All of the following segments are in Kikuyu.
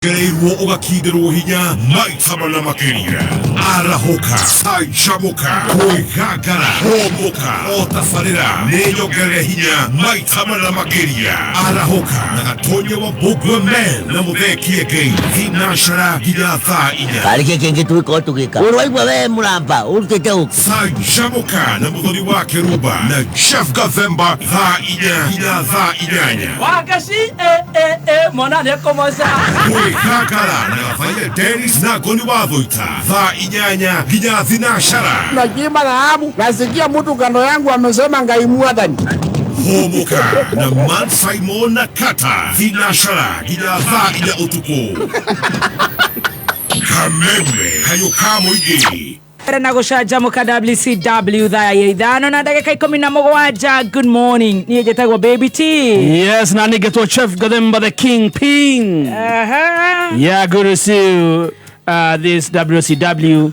Gereirwo ũgakindĩrwo hinya maita mana makĩria. Arahũka, canjamũka, kwĩgangara, hũmũka, o tabarĩra nĩ nyongerere hinya maita mana makĩria. Arahũka na Gatonya wa Mbũngua Men na Mũthee Kĩengei thinacara nginya thaa 4. Karĩ kĩ kĩngĩ tũgĩkorwo tũgĩka? Ũraigua we mũramba ũrutĩte ũkũ? Canjamũka na Mũthoni wa Kĩrumba na Jeff Gathemba thaa 4 nginya thaa 8. Wagaci eh eh eh mwana nĩekũmoca. Kwĩgangara na Gabaia Dennis na Ngoni wa Thũita thaa 8 nginya thinacara. Nachimba dhahabu, nasikia mtu kando yangu amesema Ngai mwathani. Hũmũka na Man Simon na Kata thinacara nginya thaa 4 ũtukũ. Kameme kayũ ka mũingĩ. Mbere na gũcanjamũka WCW thaa ya 5:17. Good morning, niĩ njĩtagwo Baby T. Yes, na nĩngetwo Chef Gathemba the King Ping. Aha. Yeah, good to see you. This WCW.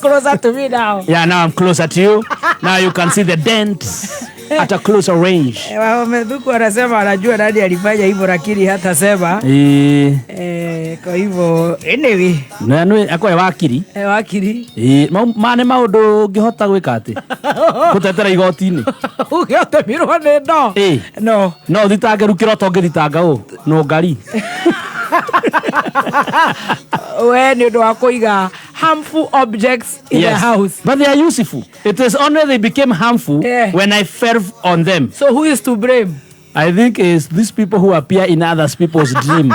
Closer to me now. Yeah, now I'm closer to you. Now you can see the dent at a closer range. Wamethuku anasema anajua nani alifanya hivyo lakini hatasema. Kwa hivyo anyway, Na nĩ akoe wakiri. Wakiri. Ma nĩ maũndũ ũngĩhota gwĩka atĩ gũtetera igoti-inĩ. Uge ũtemirwo nĩ ndo. No. No ũthitange rĩu kĩroto ũngĩthitanga ũ nũngari. We nĩ ũndũ wa kũiga harmful objects in the house. But they are useful. It is only they became harmful when I fell on them. So who is to blame? I think it's these people who appear in others people's dream.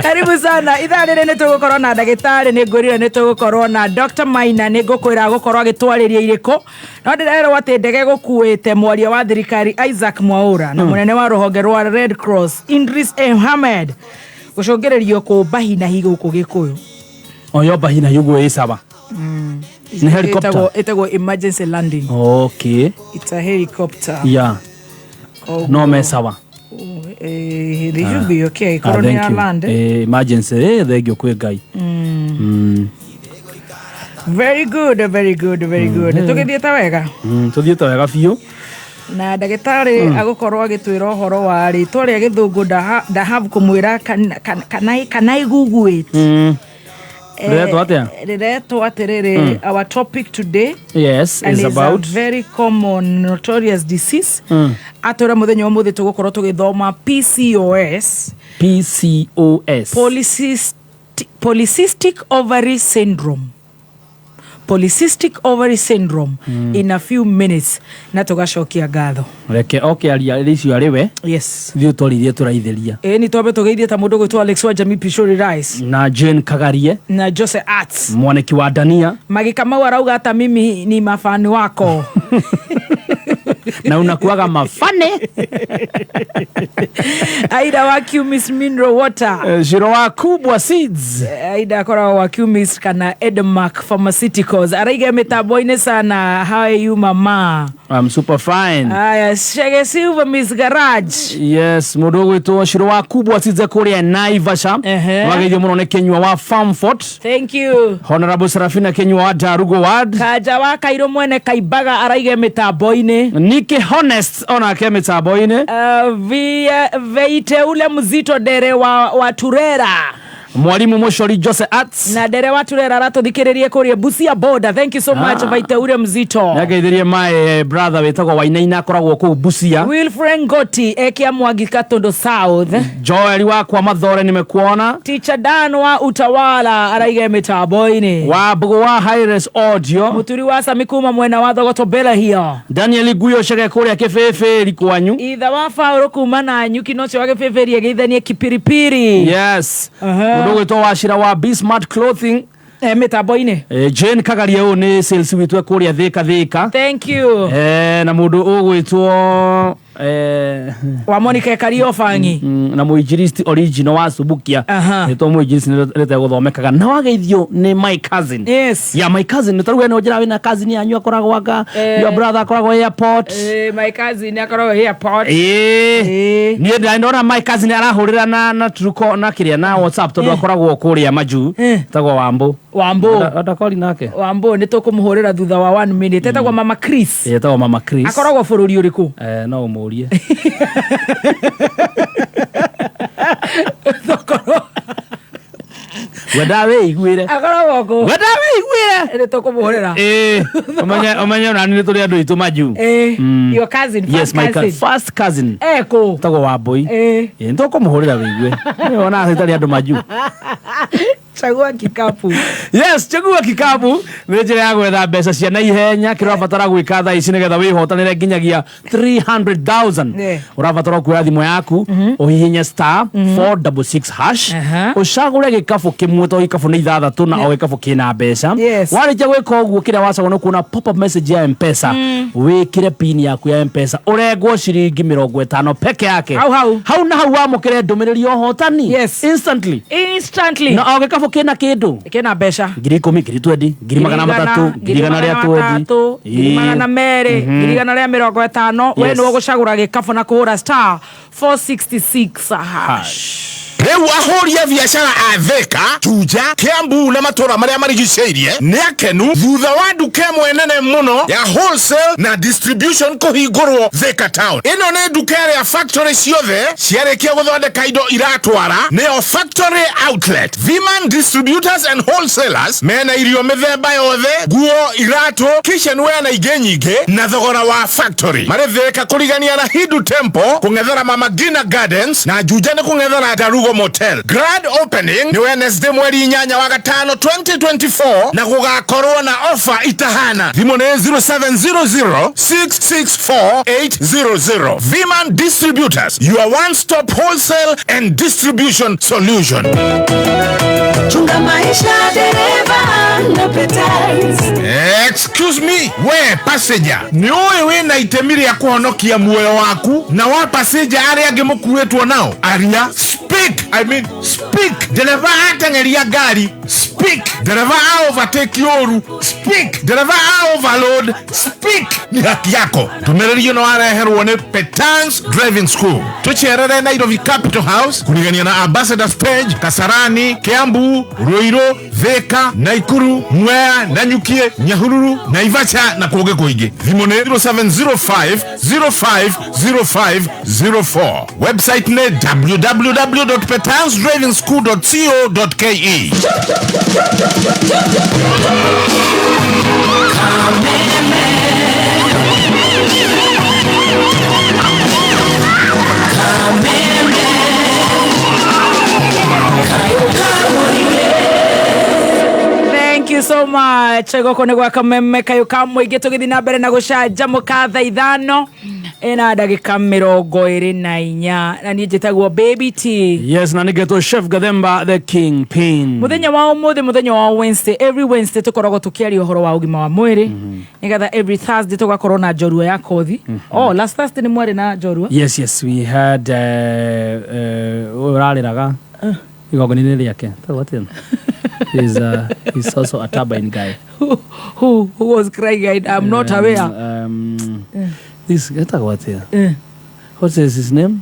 Karibu sana. Ithaa rĩrĩ nĩ tũgũkorwo na ndagĩtarĩ, nĩ ngwĩrire nĩ tũgũkorwo na Dr. Maina, nĩ ngũkwĩra gũkorwo agĩtwarĩria irĩkũ. No ndĩrerwo atĩ ndege gũkuĩte mwaria wa thirikari Isaac Mwaura na mũnene wa rũhonge rwa Red Cross Idris Ahmed gũcũngĩrĩrio kũmba hi na hi gũkũ Gĩkũyũ. Oyo mba hi na hi ũguo ĩ sawa. Nĩ helicopter? Ĩtagwo emergency landing. Okay. It's a helicopter. Yeah. Koguo No me sawa. They should be okay. Korwo nĩ Thank ya you. land. Emergency, thank you kwĩ Ngai. Very good, very good, very good. Tũgĩthiĩte wega? Tũthiĩte wega biũ. Na ndagĩtarĩ agũkorwo agĩtwĩra ũhoro wa rĩtwa rĩa gĩthũngũ ndahave kũmwĩra kana iguguĩte. Rĩretwo atĩa? Rĩretwo atĩrĩrĩ, our topic today Yes, and is is a about very common notorious disease. Atwĩra mũthenya wa ũmũthĩ tũgũkorwo tũgĩthoma PCOS. PCOS. Polycystic ovary syndrome. Polycystic ovary syndrome in a few minutes na tũgacokia ngatho. Reke oke aria icio arĩ we. Yes. Ithuĩ twarithie tũraithĩria. Ĩĩ nĩ twambe tũgeithie ta mũndũ gwĩtwo Alex wa Jamii Pishori Rice. Na Jane Kagarie. Na Jose Arts. Mwaniki wa Dania. Magikamau arauga hata mimi ni mafani wako. Na unakuaga mafane. Aida wa Cumis Mineral Water. Shiro wa Kubwa Seeds. Aida akoragwo wa Cumis kana Edmark Pharmaceuticals. Araiga mĩtambo-inĩ sana. How are you mama? I'm super fine. Aya, Shege Silver Miss Garage. Yes, mũndũ ũgwĩtwo Shiro wa Kubwa Seeds kũrĩa Naivasha. Wageithio mũno nĩ Kenyua wa Farmfort. Thank you. Honorable Serafina Kenyua wa Ndarugo Ward. Kanja wa Kairũ mwene Kaimbaga araige mĩtambo-inĩ. Nikki Honest onake mĩtambo-inĩ. Veiteule Mzito Dere wa Turera. Mwalimu Mucori Jose Arts. Na Dere wa Turera aratũthikĩrĩria kũrĩa Busia border. Thank you so much, Veiteule Mzito. Nĩangeithĩrie my brother wĩtagwo Wainaina akoragwo kũu Busia. Wilfred Ngoti ekia Mwangi Katundu South. Joel wakwa Mathore nimekuona. Teacher Dan wa Utawala araige mĩtambo-inĩ. Wa Mbugu wa High-Res Audio. Mũturi wa Sami kuma mwena wa Thogoto Belahio. Daniel Guyo Chege kũrĩa Kĩbĩbĩri kwanyu. Itha wa Faũrũ kuma na Nyuki no cio wa Kĩbĩbĩri ageithanie Kipiripiri. Yes. Mũndũ ũgwĩtwo Wachira wa Be Smart Clothing. Mĩtambo-inĩ. Jane Kagaria ũyũ nĩ sales witũ kũrĩa Thika Thika. Thank you. Na mũndũ ũgwĩtwo, wa Monica Ekario Bangi. Na mũinjilisti original wa Subukia. Nĩtwo mũinjilisti nĩtegũthomekaga. Na wageithio nĩ my cousin. Yes. Yeah, my cousin. Nĩ tarĩu we nĩ ũnjĩraga wĩna cousin yanyu akoragwo anga, your brother akoragwo airport. My cousin akoragwo airport. Niĩ ndona my cousin arahũrĩra na Truecaller na kĩrĩa na WhatsApp tondũ akoragwo kũrĩa majuu. Etagwo Wambũ. Wambũ. Ndakori nake. Wambũ nĩ tũkũmũhũrĩra thutha wa 1 minute. Etagwo Mama Chris. Etagwo Mama Chris. Akoragwo bũrũri ũrĩkũ? No ũmũrie. Tokorwo Wenda wĩiguĩre. akoragwo kũ? Wenda wĩiguĩre. Nĩ tũkũmũhũrĩra. Ĩĩ, ũmenye ona nĩ tũrĩ andũ aitũ majuu. Your cousin, first Yes, my cousin. first cousin. Ekũ? Etagwo Wambũi. Ĩĩ. Ĩĩ, nĩ tũkũmũhũrĩra wĩigue. Ona itarĩ andũ majuu. Chagua kikapu. Yes, chagua kikapu nĩ njĩra ya gwetha mbeca cia naihenya. Kĩrĩa ũrabatara gwĩka thaa ici nĩgetha wĩhotanĩre nginyagia 300,000. Ũrabatara kuoya thimũ yaku, ũhihinye star 466 hash, ũcagũre gĩkabũ kĩmwe tondũ gĩkabũ nĩ ithathatũ na o gĩkabũ kĩna mbeca. Warĩkia gwĩka ũguo, kĩrĩa wacagũra nĩ kuona pop up message ya M-Pesa, wĩkĩre pin yaku ya M-Pesa, ũrengwo ciringi 50 peke yake. Hau hau. Hau na hau wamũkĩre ndũmĩrĩri ya ũhotani. Instantly. Instantly. Na o gĩkabũ kĩna kĩndũ. Kĩna mbeca. 10,000, 20,000, 300,000, 120,000. 200,000, 150,000. We nĩwe ũgũcagũra gĩkabũ na kũhũra star 466 hash. Rĩu ahũri a biacara a Thika, Juja, Kiambu na matũra marĩa marigicĩirie nĩ akenu thutha wa nduka ĩmwe nene mũno ya wholesale na distribution kũhingũrwo Thika Town. Ĩno nĩ nduka ĩrĩa factory ciothe ciarĩkia gũthondeka indo iratwara, nĩyo factory outlet. Viman Distributors and Wholesalers mena irio mĩthemba yothe, nguo, iratũ, kitchenware na ingĩ nyingĩ na thogora wa factory. Marĩ Thika kũrigania na Hindu Temple, kũng'ethera Mama Ngina Gardens na Juja nĩ kũng'ethera Darugo Motel. Grand opening nĩ Wednesday mweri 8 wa gatano 2024 na gũgakorwo na offer itahana. Thimũ nĩ 0700 664 800. Viman Distributors, your one-stop wholesale and distribution solution. Chunga maisha dereva na Petals. Excuse me, we passenger, nĩ ũĩ wĩna itemi rĩa kũhonokia muoyo waku na wa passenger arĩa angĩ mũkuĩtwo nao? Aria, speak, I mean speak. Ndereba ateng'eria ngari, speak. Ndereba a overtake ũru, speak. Ndereba a overload, speak. Ni haki yako. Ndũmĩrĩri ĩno wareherwo nĩ Petans Driving School. Tũcerere Nairobi Capital House kũrigania na Ambassador Stage, Kasarani, Kiambu, Ruiru, Thika, Naikuru, Mwea, Nanyukie, Nyahururu, Naivasha na kũngĩ kũingĩ. Thimũ nĩ 0705 0505 04. Website nĩ www.petansdrivingschool.co.ke. Thank you so much. Gũkũ nĩ gwa Kameme kayũ ka mũingĩ, tũgĩthiĩ na mbere na gũcanjamũka thaa 5 ĩna ndagĩka 24, na niĩ njĩtagwo Baby T. Yes, na nĩgetwo Chef Gathemba the King Pin. Mũthenya wa ũmũthĩ, mũthenya wa Wednesday, every Wednesday tũkoragwo tũkĩaria ũhoro wa ũgima wa mwĩrĩ, nĩgetha every Thursday tũgakorwo na njorua ya kothi. Oh, last Thursday nĩ mwarĩ na njorua. Yes, we had ũrarĩraga igongona-inĩ rĩake. Tagwo atĩa? He's also a turbine guy. Who was crying? I'm not aware. This etagwo atĩa? What is his name?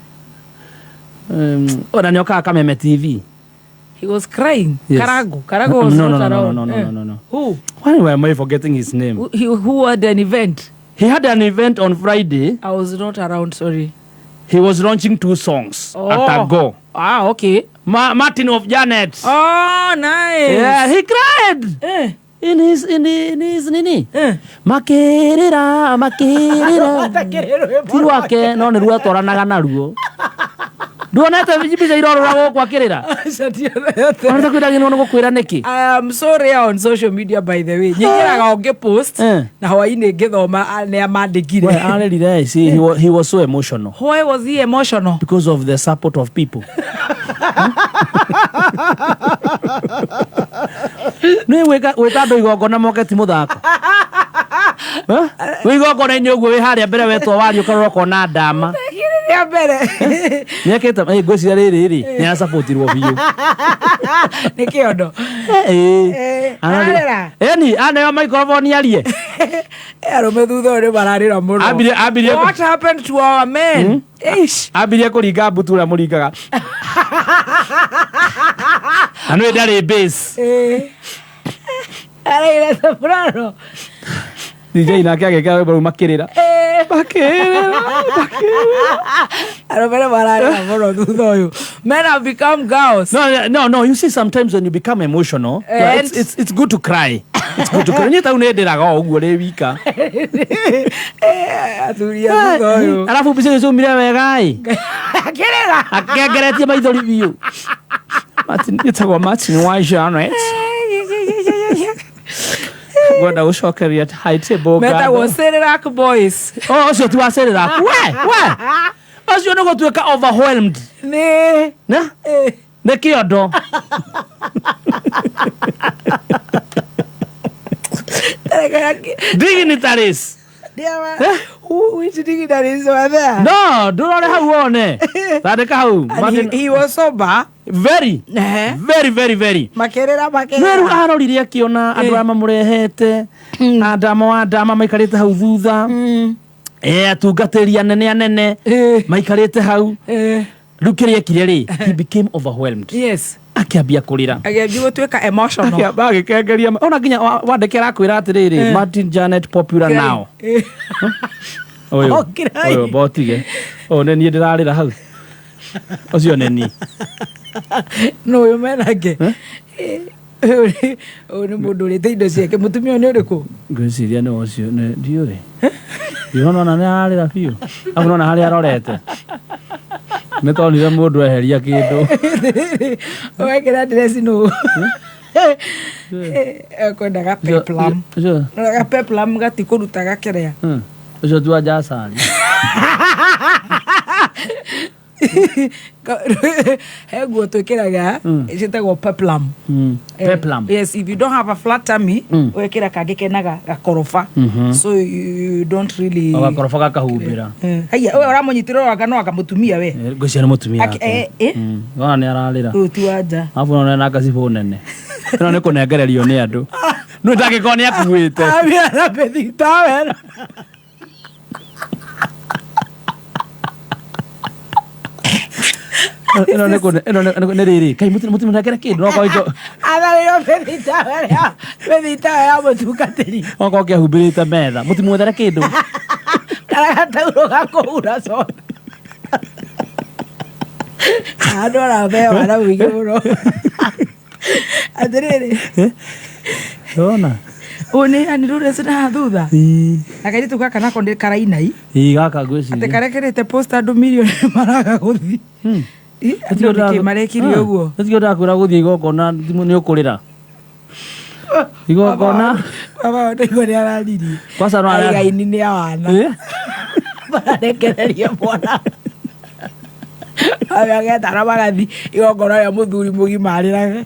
Ona nĩokaga Kameme TV. He was crying. Yes. Karago. Karago was No, not no, no, around. no, no, no, no, no. Who? Why am I forgetting his name? Who had an event? He had an event on Friday. I was not around, sorry. He was launching 2 songs at a go. Ah, okay. Martin of Janet. Oh, nice. Yeah, he cried. In his, in, in his nini. Makirira, makirira. Ti rwake, no nĩ ruo atwaranaga naruo. Nduonete mbica irorora gũkũ akĩrĩra? Onete kwĩra nĩ gũkwĩra nĩkĩ? I am so rare on social media, by the way. Nyingĩraga o ngĩpost na hwaĩ-inĩ ngĩthoma nĩa mandĩkire. We, arĩrire, see, he was so emotional. Why was he emotional? Because of the support of people. Nĩ gwĩka andũ igongona moke ti mũthako. Wĩ igongona-inĩ ũguo wĩ harĩa mbere wetwo wario ũkarora ũkona ndama. Rĩa mbere. Nĩekĩte, ngwĩciria rĩrĩ rĩ, nĩ aracabotirwo biũ. Nĩ kĩondo. Ararĩra. Eni, aneo microphone arie. Arũme thutha ũyũ nĩ mararĩra mũno. Ambirie What happened to our men? Eish. Ambirie kũringa mbutu ũrĩa mũringaga. Na nĩ ndarĩ base. Araire soprano. DJ nake agĩkĩra rwĩmbo rũu makĩrĩra makĩrĩra makĩrĩra. Arũme nĩ mararĩra mũno thutha ũyũ. Men have become girls. No, no, no. You see, sometimes when you become emotional, yeah, it's good to cry. It's good to cry. Niĩ tau nĩ ndĩraga o ũguo rĩ wika. Athuri a thutha ũyũ. Arabu mbica icio ciumire wega ĩ. Akĩrĩra. Akĩengeretie maithori biũ. Martin, ĩtagwo Martin wa Janet. Ngwenda gũcokeria high table Metagwo ngatho. Cerelac Boys. Oh, ũcio ti wa Cerelac. We, we. Ũcio nĩ gũtuĩka overwhelmed. Nĩ. Na? Nĩ kĩondo. Dignitaries. Which dignitaries were there? No, ndũrore hau wone. Tandĩka hau. And Martin- he was sober. Very. Ehe. Very, very, very. Makĩrĩra No makĩrĩra. rĩu arorire akĩona andũ arĩa mamũrehete andama wa ndama maikarĩte hau thutha atungatĩri anene anene maikarĩte hau rĩu kĩrĩa ekire rĩ, he became overwhelmed. Yes. Akĩambia kũrĩra. Agĩambia gũtuĩka emotional. Akĩamba agĩkengeria ona nginya wandĩke arakwĩra atĩrĩrĩ, Martin Janet popular now. Ũyũ Oh, kirai. ũyũ botige ũyũ nĩ niĩ ndĩrarĩra hau, ũcio nĩ niĩ. No ũyũ menake. Ũyũ nĩ mũndũ ũrĩte indo ciake. Mũtumia ũyũ nĩ ũrĩkũ? Ngwĩciria nĩ ũcio nĩ ndiũĩ ndiũĩ nona nĩ ararĩra biũ abu nona harĩa arorete nĩ tonire mũndũ eheria kĩndũ. Wekĩra dress nũ? Ekwendaga peplum. Ũcio Ga peplum gatikũruta gakĩrĩa. Ũcio ti wa Jasari. He nguo twĩkĩraga ciĩtagwo peplum. Peplum. Yes, if you don't have a flat tummy, wekĩra kangĩ kenaga gakoroba. So you don't really Gakoroba gakahumbĩra. Haiya, we ũramũnyitĩrĩra wanga no anga mũtumia we. Ngwĩciria nĩ mũtumia wake. Wona nĩ ararĩra. Ũyũ ti wa nja. Arabu nona na ngacibũ nene ĩno nĩ kũnengererio nĩ andũ nĩ ndangĩkorwo nĩ akuĩte. Ambia na bathing towel. Ĩno nĩ ĩno nĩ rĩrĩ kai mũtimũnengere kĩndũ no korwo Atharĩirwo bathing towel ya bathing towel ya mũtungatĩri. no korwo kĩahumbĩrĩte metha mũtimwethere kĩndũ. Kana gataurũ ga kũhura soda. Andũ araheo wara mũingĩ mũno. Atĩrĩrĩ, Ndona. Ũyũ nĩ Ann Lawrence na haha thutha. Na kairĩtu gaka nako nĩ karainai. Ii gaka Atĩ ngwĩciria. karekĩrĩte post andũ mirioni maraga gũthiĩ. Ĩ, andũ nĩkĩ marekire ũguo? Nĩtikio ndakwĩra gũthiĩ igongona nĩ ũkũrĩra. Igongona. Baba wao ndaigua nĩ araririe. Kwanza no Aiga aini nĩ awana. Mararekereria mwana. Agetara magathi igongona rĩa mũthuri mũgima arĩrage.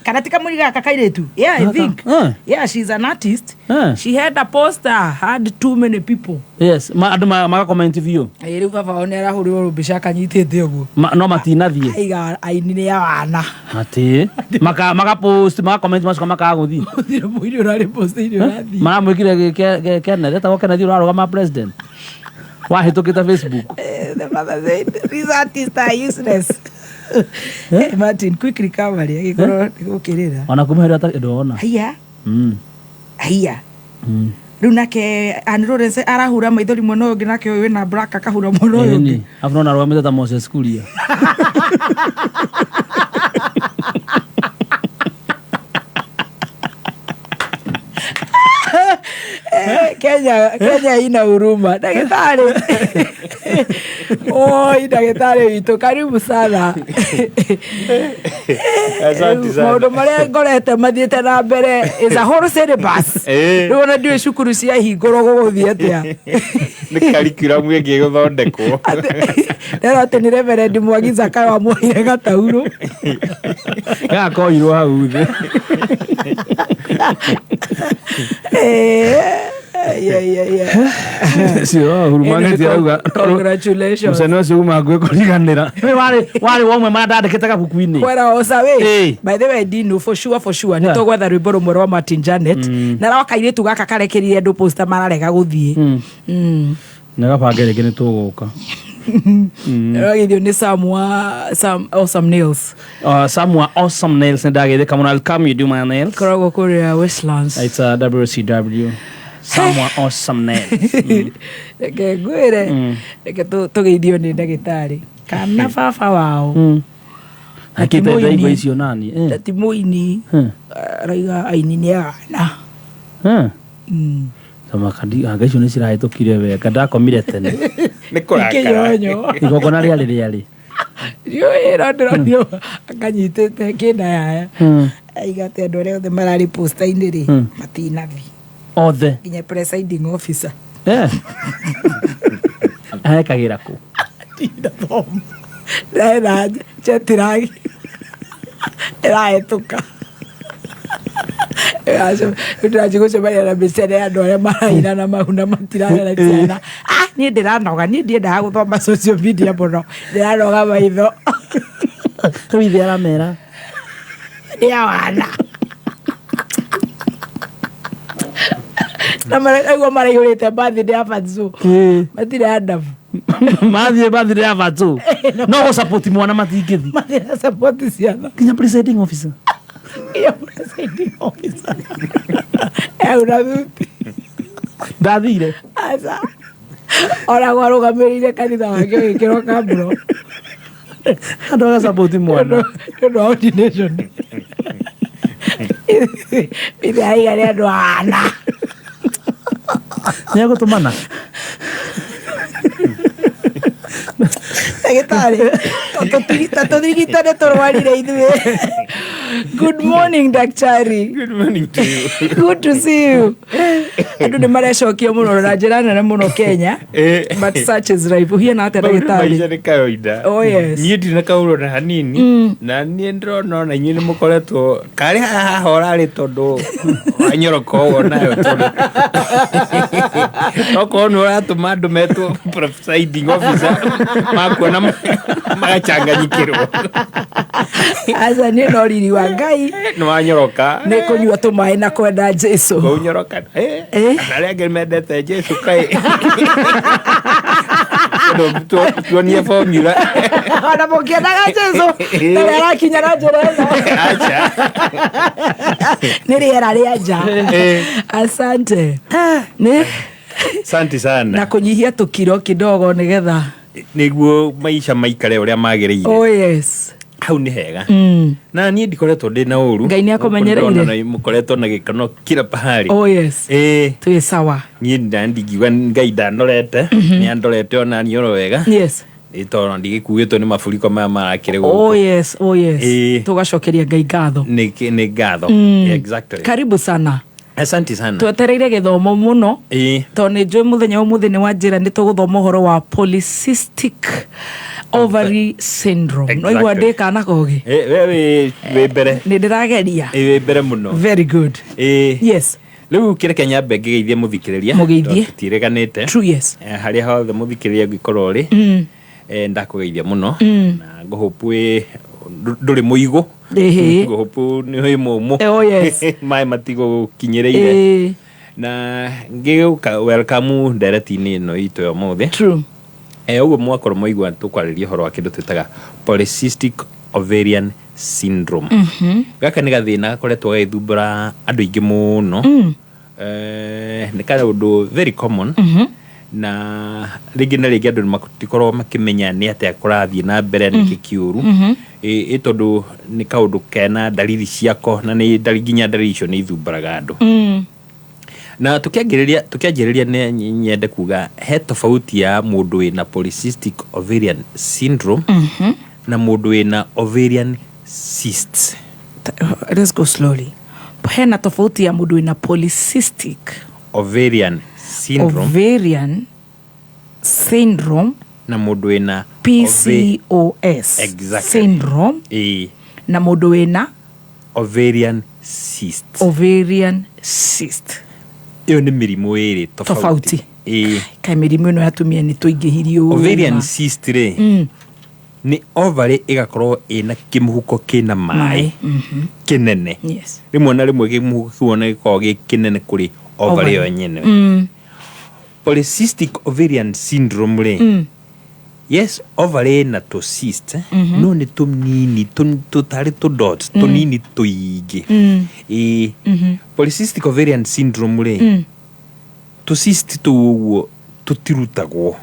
Kana ti kamũri gaka kairĩtu. Yeah, I think. Yeah, she's an artist. She had a poster, had too many people. Yes, andũ magakomenti biũ. Ĩ, rĩu baba wao nĩ arahũrirwo mbica akanyitĩte ũguo. No matinathiĩ. Aiga aini nĩ awana. Atĩ magapost magakomenti macoka makaga gũthiĩ. Gũtirĩ mũini ũrarĩ post-inĩ ũrathiĩ. Maramwĩkire Kenneth, etagwo Kenneth ũrarũgama president. Wahĩtũkĩte Facebook. The mother said, these artists are useless. Martin, quick recovery. Agĩkorwo nĩ gũkĩrĩra. Ona kuma hĩndĩ ĩrĩa ndona. Haiya. Haiya. Rĩu nake Ann Lawrence arahura maithori mwena ũyũ ũngĩ nake ũyũ wĩna black akahura mwena ũyũ ũngĩ. Ĩni, abu nona arũgamĩte ta Moses Kuria. Kenya ina huruma. Ndagĩtarĩ. Oi, ndagĩtarĩ witũ, karibu sana. Asante sana. Maũndũ marĩa ngorete mathiĩte na mbere is a whole syllabus. Rĩu ona ndiũĩ cukuru ciahingũrwo gũgũthiĩ atĩa. Nĩ curriculum ĩngĩ ĩgũthondekwo. Ndĩrona atĩ nĩ Reverend Mwangi Zakayo amuoire gataurũ. Gakoirwo hau thĩ. Yeah. Cio huruma ng'eti arauga. Congratulations. Mũcene ũcio uma hakuhĩ kũriganĩra. Wĩ warĩ wa ũmwe marĩa ndandĩkĩte gabuku-inĩ. Kwera osa we. By the way, Dino, for sure, for sure. Nĩ tũgwetha rwĩmbo rũmwe rwa Martin Janet. Na rwa kairĩtu gaka karekerire andũ poster mararega gũthiĩ. Nĩ gabange rĩngĩ nĩ tũgũka. Ragithio nĩ Sam wa Sam Awesome Nails. Sam wa Awesome Nails nĩ ndagethĩka mũno. I'll come you do my nails. Koragwo kũrĩa Westlands. It's WCW. Sam wa Awesome Nails. Reke ngwĩre, reke tũgeithio nĩ ndagĩtarĩ kana baba wao. Na ti Akĩte ndaigua mũini. icio nani. Na ti mũini. Araiga aini nĩ ana. Tama kandi anga icio nĩ cirahĩtũkire wega ndakomire tene. Nĩ kũrakara. Ikĩnyonyo. Igongona rĩarĩ rĩarĩ. Ndiũĩ no ndĩronio akanyitĩte kĩnda yaya. Aiga atĩ andũ arĩa othe mararĩ posta-inĩ rĩ matinathi Othe. nginya presiding officer. Ahekagĩra kũ? Ndinathoma ndena chetiragi ĩrahĩtũka ndĩrathiĩ gũcemania na mĩcere ya andũ arĩa maraina na mahu na matirarera ciana. Ah, niĩ ndĩranoga, niĩ ndiendaga gũthoma social media mũno, ndĩranoga maitho. Rĩu ithe aramera. Nĩ awana na maraigua maraihũrĩte birthday ya Fatso matirĩ andabu. Mathiĩ birthday ya Fatso. No gũsupport mwana matingĩthi. Matirĩ support ciana. Nginya presiding officer. Nginya presiding officer euna thuti. Ndathire. Aca ona gwarũgamĩrĩire kanitha wake ũgĩkĩrwo kambro. Andũ agasupport mwana. Nĩ ũndũ wa ordination ithe aiga nĩ andũ ana. Nĩ egũtũmana. Ndagĩtarĩ ta tũthigitane tũrwarire ithuĩ. Good morning, daktari. Good morning to you. Good to see you. Andũ nĩ marecokia mũno na njĩra nene mũno Kenya. But such is life. Ũhiana atĩa Maũndũ maica ndagĩtarĩ? nĩ kawaida. Oh, yes. Niĩ ndirĩ na kaũndũ na hanini na niĩ ndĩrona ona inyuĩ nĩ mũkoretwo karĩ haha ũrarĩ tondũ wanyoroka ũguo nayo tondũ okorwo nĩ ũratũma andũ metwo presiding officer makuona magachanganyikĩrwo. Aca niĩ no riri wa Ngai. Nĩ wanyoroka. Nĩ kũnyua tũmaĩ na kwenda Jesu. Kũunyoroka. Na arĩa angĩ mendete Jesu kaĩ tondũ tuonie formula. Ona mũkĩendaga Jesu ndarĩ arakinya na njĩra ĩno. Acha. Nĩ rĩera rĩa nja. Asante. Nĩ Asante sana. Na kũnyihia tũkiro kidogo nĩgetha Nĩguo maica maikare ũrĩa magĩrĩire. Oh yes. Hau nĩ hega. Na niĩ ndikoretwo ndĩ na ũru. Ngai nĩ akũmenyereire. Ndĩrona na mũkoretwo na gĩkeno kila pahali. Oh yes. Twĩ sawa. Niĩ ndingiuga Ngai ndanorete, nĩ andorete ona niĩ oro wega. Yes. Ĩ tondũ ndigĩkuĩtwo nĩ maburiko maya marakĩrĩ Oh gũkũ. yes, oh yes. Tũgacokeria Ngai ngatho. Nĩ ngatho. Exactly. Karibu sana. Asante sana. Twetereire gĩthomo mũno. Tondũ nĩ njũĩ mũthenya ũmũthĩ nĩ wanjĩra nĩ tũgũthoma ũhoro wa polycystic ovary syndrome. No igua ndĩ kana kogi. We wĩ mbere. Nĩ ndĩrageria. Wĩ mbere mũno. Very good. Yes. Rĩu kĩreke nyambe ngĩgeithie mũthikĩrĩria. Mũgeithie. Tondũ tũtiĩrĩganĩte. True, yes. Harĩa hothe mũthikĩrĩria ũngĩkorwo ũrĩ. Ndakũgeithia mũno. Na ngũhope wĩ ndũrĩ mũigũ. Ngũhope nĩ wĩ mũmũ. Oh, yes. Maĩ matigũkinyĩrĩire. Na ngĩgũka welcome ndereti-inĩ ĩno itũ ya ũmũthĩ. True. Ũguo mwakorwo mwaigua tũkwarĩria ũhoro wa kĩndũ twĩtaga polycystic ovarian syndrome. Gaka nĩ gathĩna gakoretwo gagĩthumbũra andũ aingĩ mũno. Nĩ kaũndũ very common. Na rĩngĩ na rĩngĩ andũ matikoragwo makĩmenya nĩ atĩa kũrathiĩ na mbere nĩkĩ kĩũru. Ĩ tondũ nĩ kaũndũ kena dalili ciako na nĩ nginya dalili icio nĩ ithumbũraga andũ. Na tũkĩanjĩrĩria nĩ nyende kuga he tofauti ya mũndũ wĩna polycystic ovarian syndrome na mũndũ wĩna ovarian cysts. Let's go slowly. Hena tofauti ya mũndũ wĩna polycystic ovarian syndrome. Ovarian syndrome na mũndũ wĩna PCOS. Exactly. Syndrome na mũndũ wĩna ovarian cyst. Ovarian cyst. Ĩyo nĩ mĩrimũ ĩrĩ tofauti. Tofauti. Kaĩ mĩrimũ ĩno ya atumia nĩ tũingĩhirio. Ovarian cyst rĩ, nĩ ovary ĩgakorwo ĩna kĩmũhuko kĩna maĩ kĩnene. Yes. Rĩmwe na rĩmwe kĩmũhuko kĩu ona gĩkoragwo gĩ kĩnene kũrĩ ovary ĩyo yenyewe. Polycystic ovarian syndrome rĩ, Yes, ovary na tũ cyst, no nĩ tũnini, tũtarĩ tũ dot tũnini tũingĩ. Ĩĩ, polycystic ovarian syndrome rĩ, tũ cyst tũu ũguo tũtirutagwo.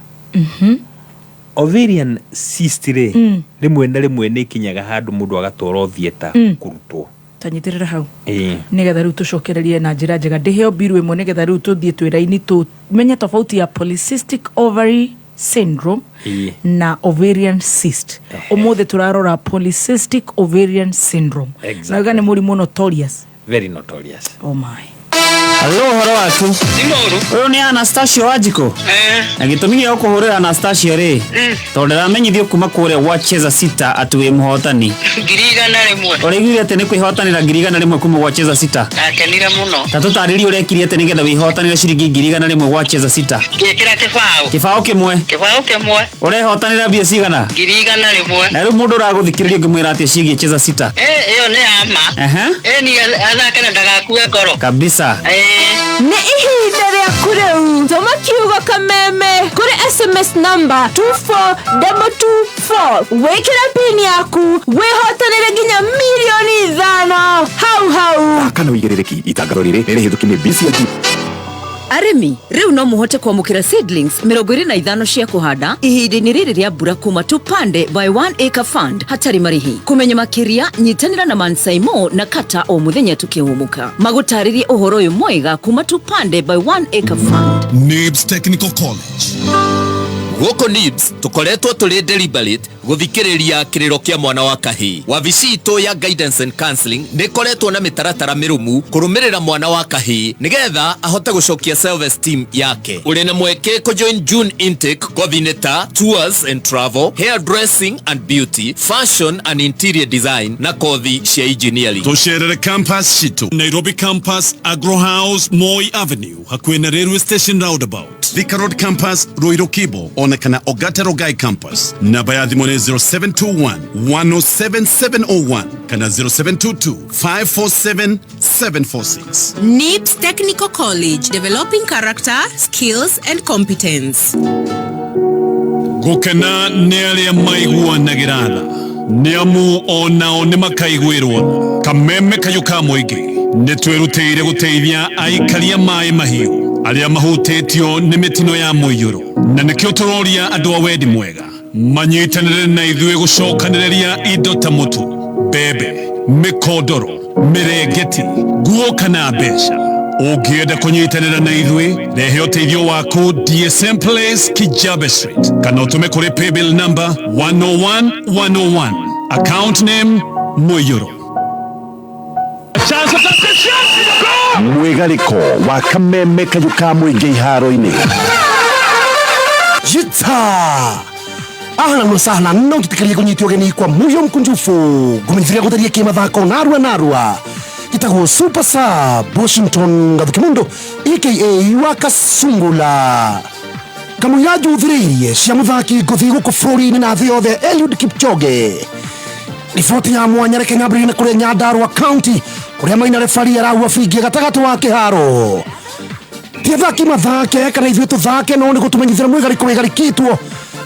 Ovarian cyst rĩ, rĩmwe na rĩmwe nĩ ĩkinyaga handũ mũndũ agatwarwo theatre kũrutwo. Tanyitĩrĩra hau. Ĩĩ. Nĩgetha rĩu tũcokererie na njĩra njega, ndĩheo mbiru ĩmwe, nĩgetha rĩu tũthiĩ twĩ raini tũmenye tofauti ya polycystic ovary syndrome na ovarian cyst. Ũmũthĩ tũrarora polycystic ovarian syndrome. Exactly. Na uga nĩ mũrimũ notorious. Very notorious. Oh my. Halo, ũhoro waku? Ũyũ nĩ Anastasio Wanjikũ. Na gĩtũmi gĩa gũkũhũrĩra, Anastasio rĩ, tondũ ndĩramenyithio kuma kũrĩa gwa Cheza Sita atĩ wĩ mũhotani. 100,000. Ũraiguire atĩ nĩ kwĩhotanĩra 100,000 kuma gwa Cheza Sita? Ndakenire mũno. Ta tũtarĩrie ũrekire atĩ nĩgetha wĩhotanĩre ciringi 100,000 gwa Cheza Sita. Ngĩkĩra kĩbaũ. Kĩbaũ kĩmwe? Kĩbaũ kĩmwe. Ũrehotanĩra mbia cigana? 100,000. Na rĩu mũndũ ũragũthikĩrĩria ũngĩmwĩra atĩa ciĩgiĩ Cheza Sita? Ĩyo nĩ ya ma. Ĩni athake na ndagakue ngoro. Kabisa. Nĩ ihinda rĩaku rĩu, tũma kiugo "kameme" kũrĩ SMS namba 24224, wĩkĩre pin yaku, wĩhotanĩre nginya 5 mirioni hau hau. Kana wĩigĩrĩrĩki, itangatho rĩrĩ nĩ rĩhĩtũki nĩ BCIT. Arĩmi rĩu no mũhote kwamũkĩra seedlings 25 cia kũhanda ihinda-inĩ rĩrĩ rĩa mbura kuma Tupande by One Acre Fund hatarĩ marĩhi. Kũmenya makĩria, nyitanĩra na Mansaimo na Kata o mũthenya tukĩhũmũka magũtarĩrie ũhoro ũyũ mwega kuma Tupande by One Acre Fund. NIBS Technical College. Gũkũ NIBS tũkoretwo tũrĩ deliberate gũthikĩrĩria kĩrĩro kĩa mwana wa kahĩĩ. Wabici itũ ya guidance and counseling nĩ ĩkoretwo na mĩtaratara mĩrũmu kũrũmĩrĩra mwana wa kahĩĩ nĩgetha ahote gũcokia self esteem yake. Ũrĩ na mweke kũjoin June intake kothi-inĩ ta tours and travel, hair dressing and beauty, fashion and interior design na kothi cia engineering. Tũcerere campus citũ: Nairobi campus, Agro House, Moi Avenue, hakuhĩ na railway station roundabout; Thika Road campus, Ruiru Kibo, ona kana Ogata Rongai campus. Namba ya thimũ nĩ 0721 107701 kana 0722 547 746. NIBS Technical College, developing character, skills, and competence. Gũkena nĩ arĩa maiguanagĩra tha, nĩ amu onao nĩ makaiguĩrwo tha. Kameme kayũ ka mũingĩ nĩ twĩrutĩire gũteithia aikaria maĩ mahiũ arĩa mahutĩtio nĩ mĩtino ya mũiyũro, na nĩkĩo tũroria andũ a wendi mwega manyitanĩre na ithuĩ gũcokanĩrĩria indo ta mũtu, mbembe, mĩkondoro, mĩrengeti, nguo kana mbeca. Ũngĩenda kũnyitanĩra na ithuĩ, rehe ũteithio waku DSM Place, Kijabe Street, kana ũtũme kũrĩ paybill number 101101, account name Mũiyũro. Mwĩgarĩko wa kameme kayũ ka mũingĩ iharo-inĩ. Jita ahlan wa sahlan, no tũtĩkĩrie kũnyitwo ũgeni kwa muyo mkunjufu ngũmenyithĩria gũtharia kĩmathako narua narua. Gĩtagwo Super Sub Washington Gathukimundo aka wa Kasungula, kamũira njuthĩrĩirie cia mũthaki ngũthi gũkũ bũrũri-inĩ na thĩ yothe Eliud Kipchoge. Riboti ya mwanya, reke nyambĩrĩrie na kũrĩa Nyandarua County, kũrĩa Maina refari arahua bingi gatagatĩ wa kĩharo. Ti athaki mathake kana ithuĩ tũthake, no nĩ gũtũmenyithĩra mwĩgarĩko wĩgarĩkĩtwo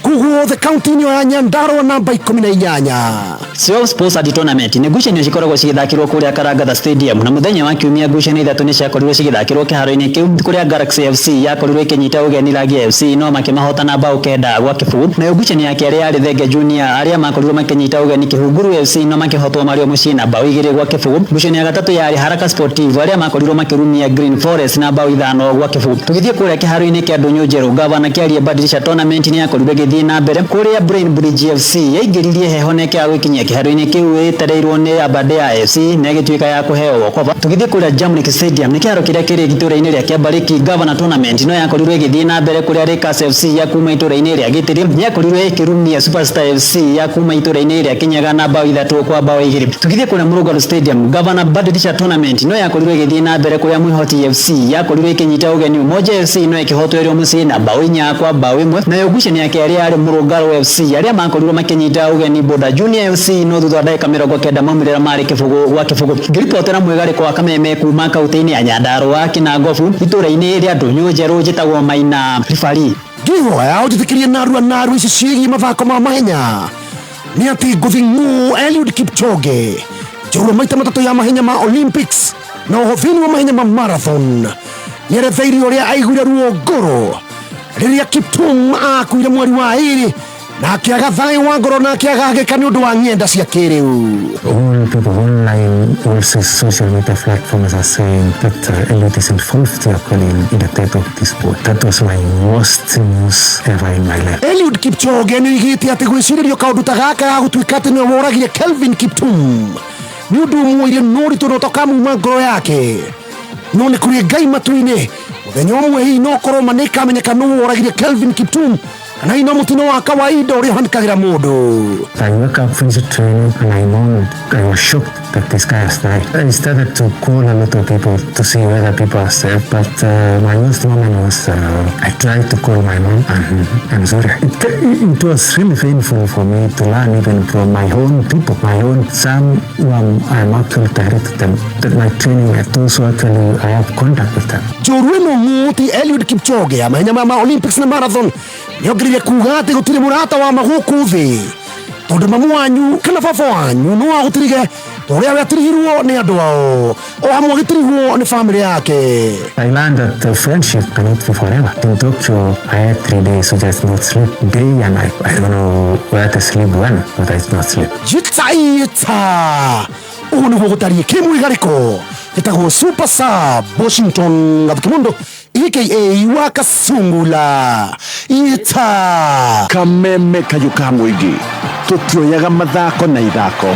kũu guothe kaunti-inĩ ĩyo ya Nyandarua namba 18. Self Sponsored Tournament nĩ ngucanio cikoragwo cigĩthakĩrwo kũrĩa Karangatha Stadium, na mũthenya wa kiumia ngucanio ithatũ nĩ ciakorirwo cigĩthakĩrwo kĩharo-inĩ kĩu, kũrĩa Galaxy FC yakorirwo ĩkĩnyita ũgeni Rangia FC no makĩmahota na bao 9-0. Nayo ngucanio ya kerĩ yarĩ Thenge Junior arĩa makorirwo makĩnyita ũgeni Kĩhunguru FC no makĩhotwo marĩ o mũciĩ na bao 2-0. Ngucanio ya gatatũ yarĩ Haraka Sportive arĩa makorirwo makĩrumia Green Forest na bao 5-0. Tũgĩthiĩ kũrĩa kĩharo-inĩ kĩa Ndũnyũ Njerũ, Gavana Kĩarie Badilisha Tournament nĩ yakorirwo ĩgĩthiĩ na mbere, kũrĩa Brain Bridge FC yaingĩririe heho na ĩkĩaga gwĩkinyia kĩharo-inĩ kĩu ĩtereirwo nĩ Aberdare FC na ĩgĩtuĩka ya kũheo walkover. Tũgĩthiĩ kũrĩa Jamrick Stadium, nĩ kĩharo kĩrĩa kĩrĩ itũũra-inĩ rĩa Kĩambarĩki, Governor Tournament no yakorirwo ĩgĩthiĩ na mbere, kũrĩa Lakers FC ya kuma itũũra-inĩ rĩa Gĩtĩri yakorirwo ĩkĩrumia Superstar FC ya kuma itũũra-inĩ rĩa Kĩnyaga na bao 3-2. Tũgĩthiĩ kũrĩa Mũrũngarũ Stadium, Governor Badilisha Tournament no yakorirwo ĩgĩthiĩ na mbere, kũrĩa Mwĩhoti FC yakorirwo ĩkĩnyita ũgeni Umoja FC no ĩkĩhotwo ĩrĩ o mũciĩ na bao 4-1. Nayo ngucanio ya kerĩ Yarĩ Mũrũngarũ FC arĩa makorirwo makĩnyita ũgeni Boda Junior FC no thutha wa ndagĩka 90 maumĩrĩra marĩ kĩbũgũ gwa kĩbũgũ. Ngĩribotera mwĩgarĩko wa Kameme kuma kaunti-inĩ ya Nyandarũa Kinangobu itũũra-inĩ rĩa Ndũnyũ Njerũ njĩtagwo Maina Ribari. Ngĩhoya ũnjĩtĩkĩrie narua narua ici ciĩgiĩ mathako ma mahenya nĩ atĩ ngũthi ng'ũ Eliud Kipchoge njorua maita matatũ ya mahenya ma Olympics na oho thĩinĩ wa mahenya ma marathon nĩ eretheirie ũrĩa aiguire ruo ngoro rĩrĩa Kiptum akuire mweri wa ĩrĩ na akĩaga thayũ wa ngoro na akĩagagĩka nĩ ũndũ wa ng'enda cia kĩrĩu. All people online, all social media platforms are saying that Eliud is involved actually in the death of this boy. That was my worst news ever in my life. Eliud Kipchoge nĩ oigĩte atĩ gwĩcirĩrio kaũndũ ta gaka ga gũtuĩka atĩ nĩwe woragire Kelvin Kiptum nĩ ũndũ ũmũire no ũritũ na ũtokamuma ngoro yake no nĩ kũrĩ Ngai matu-inĩ mũthenya ũmwe hihi no korwo ma nĩkamenyeka nũ woragire Kelvin Kiptum kana hihi no mũtino wa kawaida ũrĩa ũhanĩkagĩra mũndũ. I woke up, finished training, and I mourned. I was shocked that this guy has died. I started to call a lot of people to see whether people are safe, but my worst moment was I tried to call my mom, and I'm sorry. It was really painful for me to learn even from my own people, my own, some who I'm actually directed them, that my training, and those who actually I have contact with them. Njorua ĩno ng'ũti Eliud Kipchoge ya mahenya ma Olympics na marathon nĩongereire kuga atĩ gũtirĩ mũrata wa ma gũkũ thĩ tondũ mamu wanyu kana baba wanyu no agũtirige ta ũrĩa we atirihirwo nĩ andũ ao o hamwe agĩtirihwo nĩ bamĩrĩ yake. I learned that the friendship cannot be forever. In Tokyo, I had 3 days to just not sleep, day and night. I don't know where to sleep when, but I did not sleep. Jitaita ũguo nĩguo gũtariĩ kĩmwĩgarĩko gĩtagwo Super Sub Washington Gathukimundo aka Wakasungula ita Kameme kayũ ka mũingĩ tũtioyaga mathako na ithako.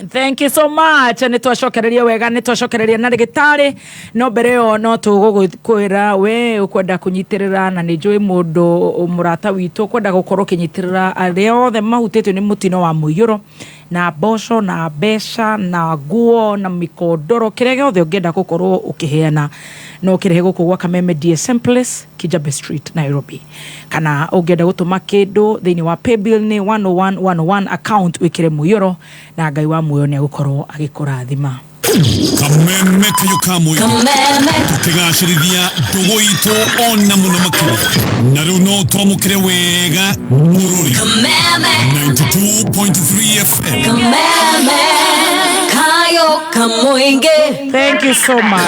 Thank you so much. Nĩ twacokereria wega, nĩ twacokereria na ndagĩtarĩ no mbere ĩyo no tũgũkwĩra we ũkwenda kũnyitĩrĩra na nĩ njũĩ mũndũ mũrata witũ ũkwenda gũkorwo ũkĩnyitĩrĩra arĩa othe mahutĩtio nĩ mũtino wa mũiyũro na mboco na mbeca na nguo na mikondoro kĩrĩa gĩothe ũngĩenda gũkorwo ũkĩheana no ũkĩrehe gũkũ gwa Kameme DSM Place, Kijabe Street, Nairobi. Kana ũngĩenda gũtũma kĩndũ thĩinĩ wa paybill nĩ 101 101 account wĩkĩre mũiyũro na Ngai wa muoyo nĩ agũkorwo agĩkũrathima. Kameme kayũ ka mũingĩ tũkĩgacĩrithia ndũgũ itũ ona mũno makĩria na rĩu no twamũkĩre wega mũrũri 92.3 FM. Thank you so much.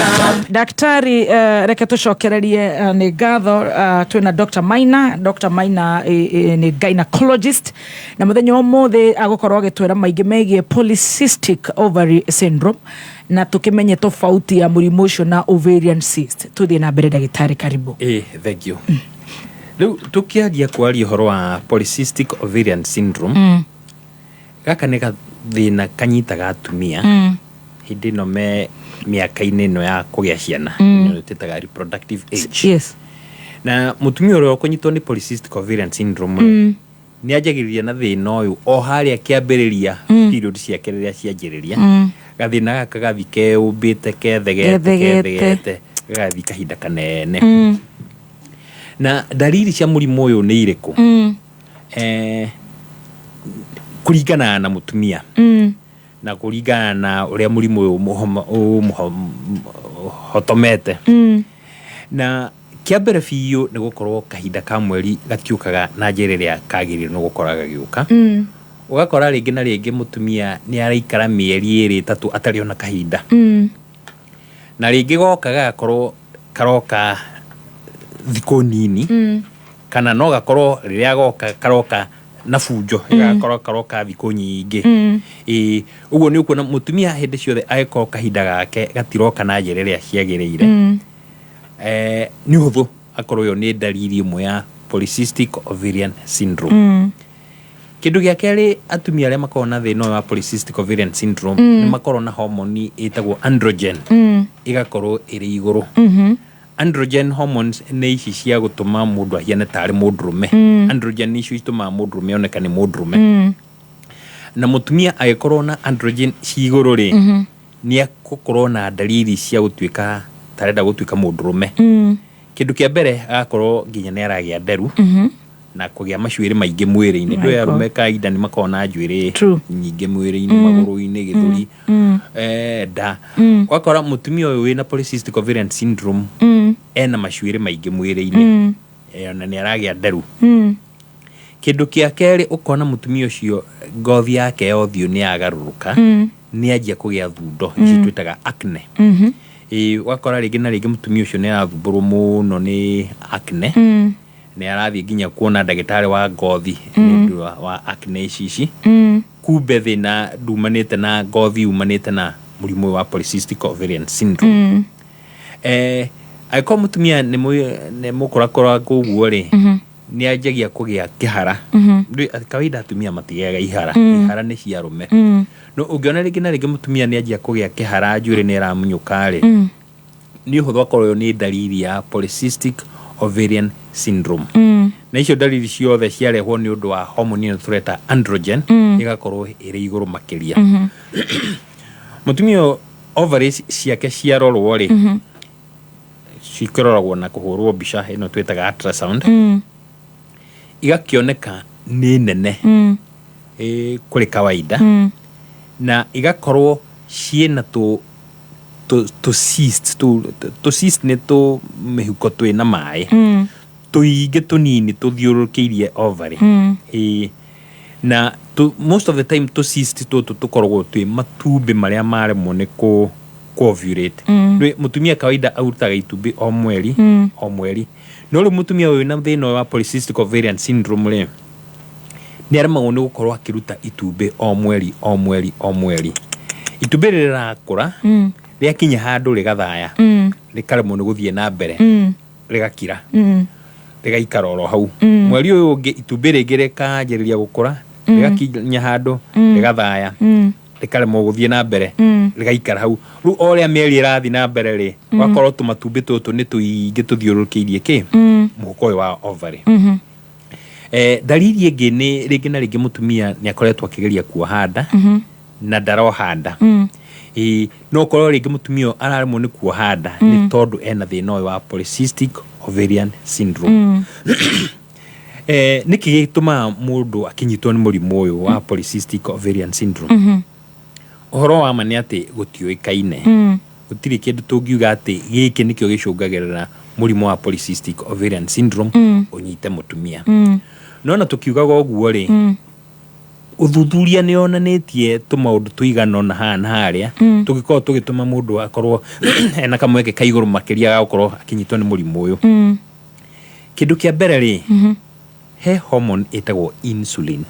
Daktari, reke tũcokererie nĩ ngatho twĩna Dr. Maina. Dr. Maina nĩ gynecologist na mũthenya ũmũthĩ agũkorwo agĩtwĩra maingĩ megiĩ polycystic ovary syndrome na tũkĩmenye tofauti ya mũrimũ ũcio na ovarian cyst. Tũthiĩ na mbere ndagĩtarĩ, karibu. Thank you. Rĩu tũkĩaria kwaria ũhoro wa polycystic ovarian syndrome, gaka nĩ gathĩna kanyitaga atumia hĩndĩ ĩno me mĩaka-inĩ ĩno ya kũgĩa ciana, ĩno twĩtaga reproductive age. Yes. Na mũtumia ũrĩa ũkũnyitwo nĩ polycystic ovarian syndrome nĩ anjagĩrĩria na thĩna ũyũ o harĩa kĩambĩrĩria period ciake rĩrĩa cianjĩrĩria, gathĩna gaka gathi keũmbĩte kethegete Kethegete. Kethegete gagathiĩ kahinda kanene. Na ndariri cia mũrimũ ũyũ nĩ irĩkũ? Kũringana na mũtumia na kũringana na ũrĩa mũrimũ ũyũ ũmũhotomete, na kĩa mbere biũ nĩ gũkorwo kahinda ka mweri gatiũkaga na njĩra ĩrĩa kagĩrĩire nĩ gũkorwo gagĩũka. Ũgakora rĩngĩ na rĩngĩ mũtumia nĩ araikara mĩeri ĩrĩ ĩtatũ atarĩ ona kahinda, na rĩngĩ goka gagakorwo karoka thikũ nini, kana no gakorwo rĩrĩa goka karoka na bunjo, gagakorwo karoka thikũ nyingĩ. Ĩĩ, ũguo nĩ ũkuona mũtumia hĩndĩ ciothe agĩkorwo kahinda gake gatiroka na njĩra ĩrĩa ciagĩrĩire, nĩ ũhũthũ akorwo ĩyo nĩ ndariri ĩmwe ya polycystic ovarian syndrome. Kĩndũ gĩa kerĩ, atumia arĩa makoragwo na thĩna ũyũ wa polycystic ovarian syndrome nĩ makoragwo na hormone ĩtagwo androgen ĩgakorwo ĩrĩ igũrũ. Androgen hormones nĩ ici cia gũtũma mũndũ ahiane tarĩ mũndũrũme. Androgen icio itũmaga mũndũrũme oneka nĩ mũndũrũme, na mũtumia agĩkorwo na androgen ci igũrũ rĩ, nĩ egũkorwo na ndariri cia gũtuĩka tarenda gũtuĩka mũndũrũme. Kĩndũ kĩa mbere, agakorwo nginya nĩ aragĩa nderu na kũgĩa macuĩrĩ maingĩ mwĩrĩ-inĩ. My Ndũĩ God. arũme kaida nĩ makoragwo na njuĩrĩ True. nyingĩ mwĩrĩ-inĩ, magũrũ-inĩ, gĩthũri, nda. Ũgakora mũtumia ũyũ wĩna polycystic ovarian syndrome ena macuĩrĩ maingĩ mwĩrĩ-inĩ, ona nĩ aragĩa nderu. Kĩndũ kĩa kerĩ, ũkona mũtumia ũcio ngothi yake ya ũthiũ nĩ yagarũrũka, nĩ anjia kũgĩa thundo ici twĩtaga acne. Ĩĩ, ũgakora rĩngĩ na rĩngĩ mũtumia ũcio nĩ arathumbũrwo mũno nĩ acne, nĩ arathiĩ nginya kuona ndagĩtarĩ wa ngothi nĩ ũndũ wa acne ici. Kumbe thĩna ndumanĩte na ngothi, umanĩte na mũrimũ ũyũ wa polycystic ovarian syndrome. Angĩkorwo mũtumia nĩ mũkũrakũra ũguo rĩ, nĩ anjagia kũgĩa kĩhara. Kawaida atumia matigĩaga ihara, ihara nĩ cia arũme. No ũngĩona rĩngĩ na rĩngĩ mũtumia nĩ anjia kũgĩa kĩhara, njuĩrĩ nĩ ĩramunyũka rĩ, nĩ ũhũthũ akorwo ĩyo nĩ ndariri ya polycystic ovarian syndrome. Na icio ndariri ciothe ciarehwo nĩ ũndũ wa hormone ĩno tũreta androgen, ĩgakorwo ĩrĩ igũrũ makĩria. Mũtumia ũyũ ovaries ciake ciarorwo rĩ, cikĩroragwo na kũhũrwo mbica ĩno twĩtaga ultrasound, igakĩoneka nĩ nene kũrĩ kawaida, na igakorwo ciĩna tũ cyst. Tũ cyst nĩ tũ mĩhuko twĩna maĩ tũingĩ tũnini tũthiũrũrũkĩirie ovary. Ĩĩ. Na most of the time tũ cyst tũtũ tũkoragwo twĩ matumbĩ marĩa maremwo nĩ kũ ovulate. Mũtumia kawaida arutaga itumbĩ o mweri, o mweri, no rĩu mũtumia ũyũ na thĩna ũyũ wa polycystic ovarian syndrome rĩ, nĩ aremagwo nĩ gũkorwo akĩruta itumbĩ o mweri, o mweri, o mweri. Itumbĩ rĩrĩ rĩrakũra, rĩakinya handũ rĩgathaya, rĩkaremwo nĩ gũthiĩ na mbere, rĩgakira, rĩgaikara oro hau. Mweri ũyũ ũngĩ itumbĩ rĩngĩ rĩkanjĩrĩria gũkũra, rĩgakinya handũ rĩgathaya, rĩkaremwo gũthiĩ na mbere, rĩgaikara hau. Rĩu o ũrĩa mĩeri ĩrathiĩ na mbere rĩ, ũgakorwo tũmatumbĩ tũtũ nĩ tũingĩ tũthiũrũrũkĩirie kĩ mũhuko ũyũ wa ovary. Ndariri ĩngĩ nĩ rĩngĩ na rĩngĩ mũtumia nĩ akoretwo akĩgeria kuoha nda na ndaroha nda. Ĩĩ, no ũkorwo rĩngĩ mũtumia ũyũ araremwo nĩ kuoha nda nĩ tondũ ena thĩna ũyũ wa polycystic ovarian syndrome. Nĩkĩ gĩtũmaga mũndũ akĩnyitwo nĩ mũrimũ ũyũ wa polycystic ovarian syndrome? Ũhoro wa ma nĩ atĩ gũtiũĩkaine. Gũtirĩ kĩndũ tũngiuga atĩ gĩkĩ nĩkĩo gĩcũngagĩrĩra mũrimũ wa polycystic ovarian syndrome ũnyite mũtumia. No na tũkiugaga ũguo rĩ, ũthuthuria nĩ yonanĩtie tũmaũndũ tũigana ũna haha na harĩa tũngĩkorwo tũgĩtũma mũndũ akorwo ena kamweke ka igũrũ makĩria ga gũkorwo akĩnyitwo nĩ mũrimũ ũyũ. Kĩndũ kĩa mbere rĩ, he hormone ĩtagwo insulin.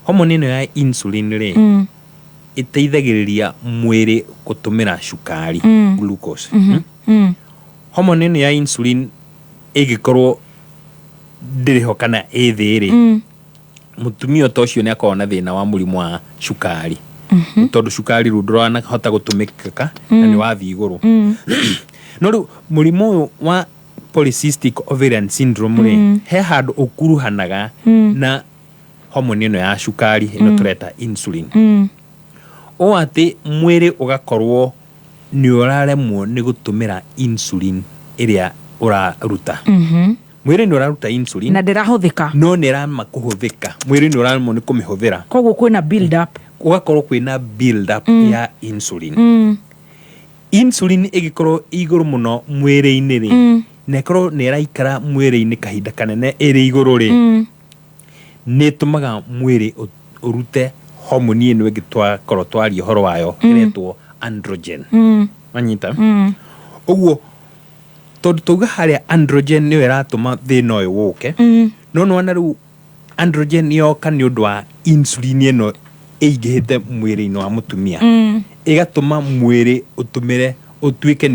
Hormone ĩno ya insulin rĩ, ĩteithagĩrĩria mwĩrĩ gũtũmĩra cukari, glucose. Hormone ĩno ya insulin ĩngĩkorwo ndĩrĩ ho kana ĩ thĩ rĩ, mũtumia ta ũcio nĩ akoragwo na thĩna wa mũrimũ wa cukari, tondũ cukari rĩu ndũranahota gũtũmĩkĩka na nĩ wathiĩ igũrũ. No rĩu mũrimũ ũyũ wa polycystic ovarian syndrome rĩ, he handũ ũkuruhanaga na hormone ĩno ya cukari ĩno tũreta insulin, ũũ atĩ mwĩrĩ ũgakorwo nĩ ũraremwo nĩ gũtũmĩra insulin ĩrĩa ũraruta. Mwĩrĩ nĩ ũraruta insulin na ndĩrahũthĩka. No nĩ ĩrama kũhũthĩka, mwĩrĩ nĩ ũraremwo nĩ kũmĩhũthĩra. Koguo kwĩna build up. Gũgakorwo kwĩna build up ya insulin. Insulin ĩgĩkorwo igũrũ mũno mwĩrĩ-inĩ rĩ, na ĩkorwo nĩ ĩraikara mwĩrĩ-inĩ kahinda kanene ĩrĩ igũrũ rĩ, nĩ ĩtũmaga mwĩrĩ ũrute homoni ĩno ĩngĩ twakorwo twaria ũhoro wayo, ĩretwo androgen. Wanyita? Ũguo tondũ tauga harĩa androgen nĩyo ĩratũma thĩna ũyũ wũke, no nĩwona rĩu androgen yoka nĩ ũndũ wa insulin ĩno ĩingĩhĩte mwĩrĩ-inĩ wa mũtumia, ĩgatũma mwĩrĩ ũtũmĩre, ũtuĩke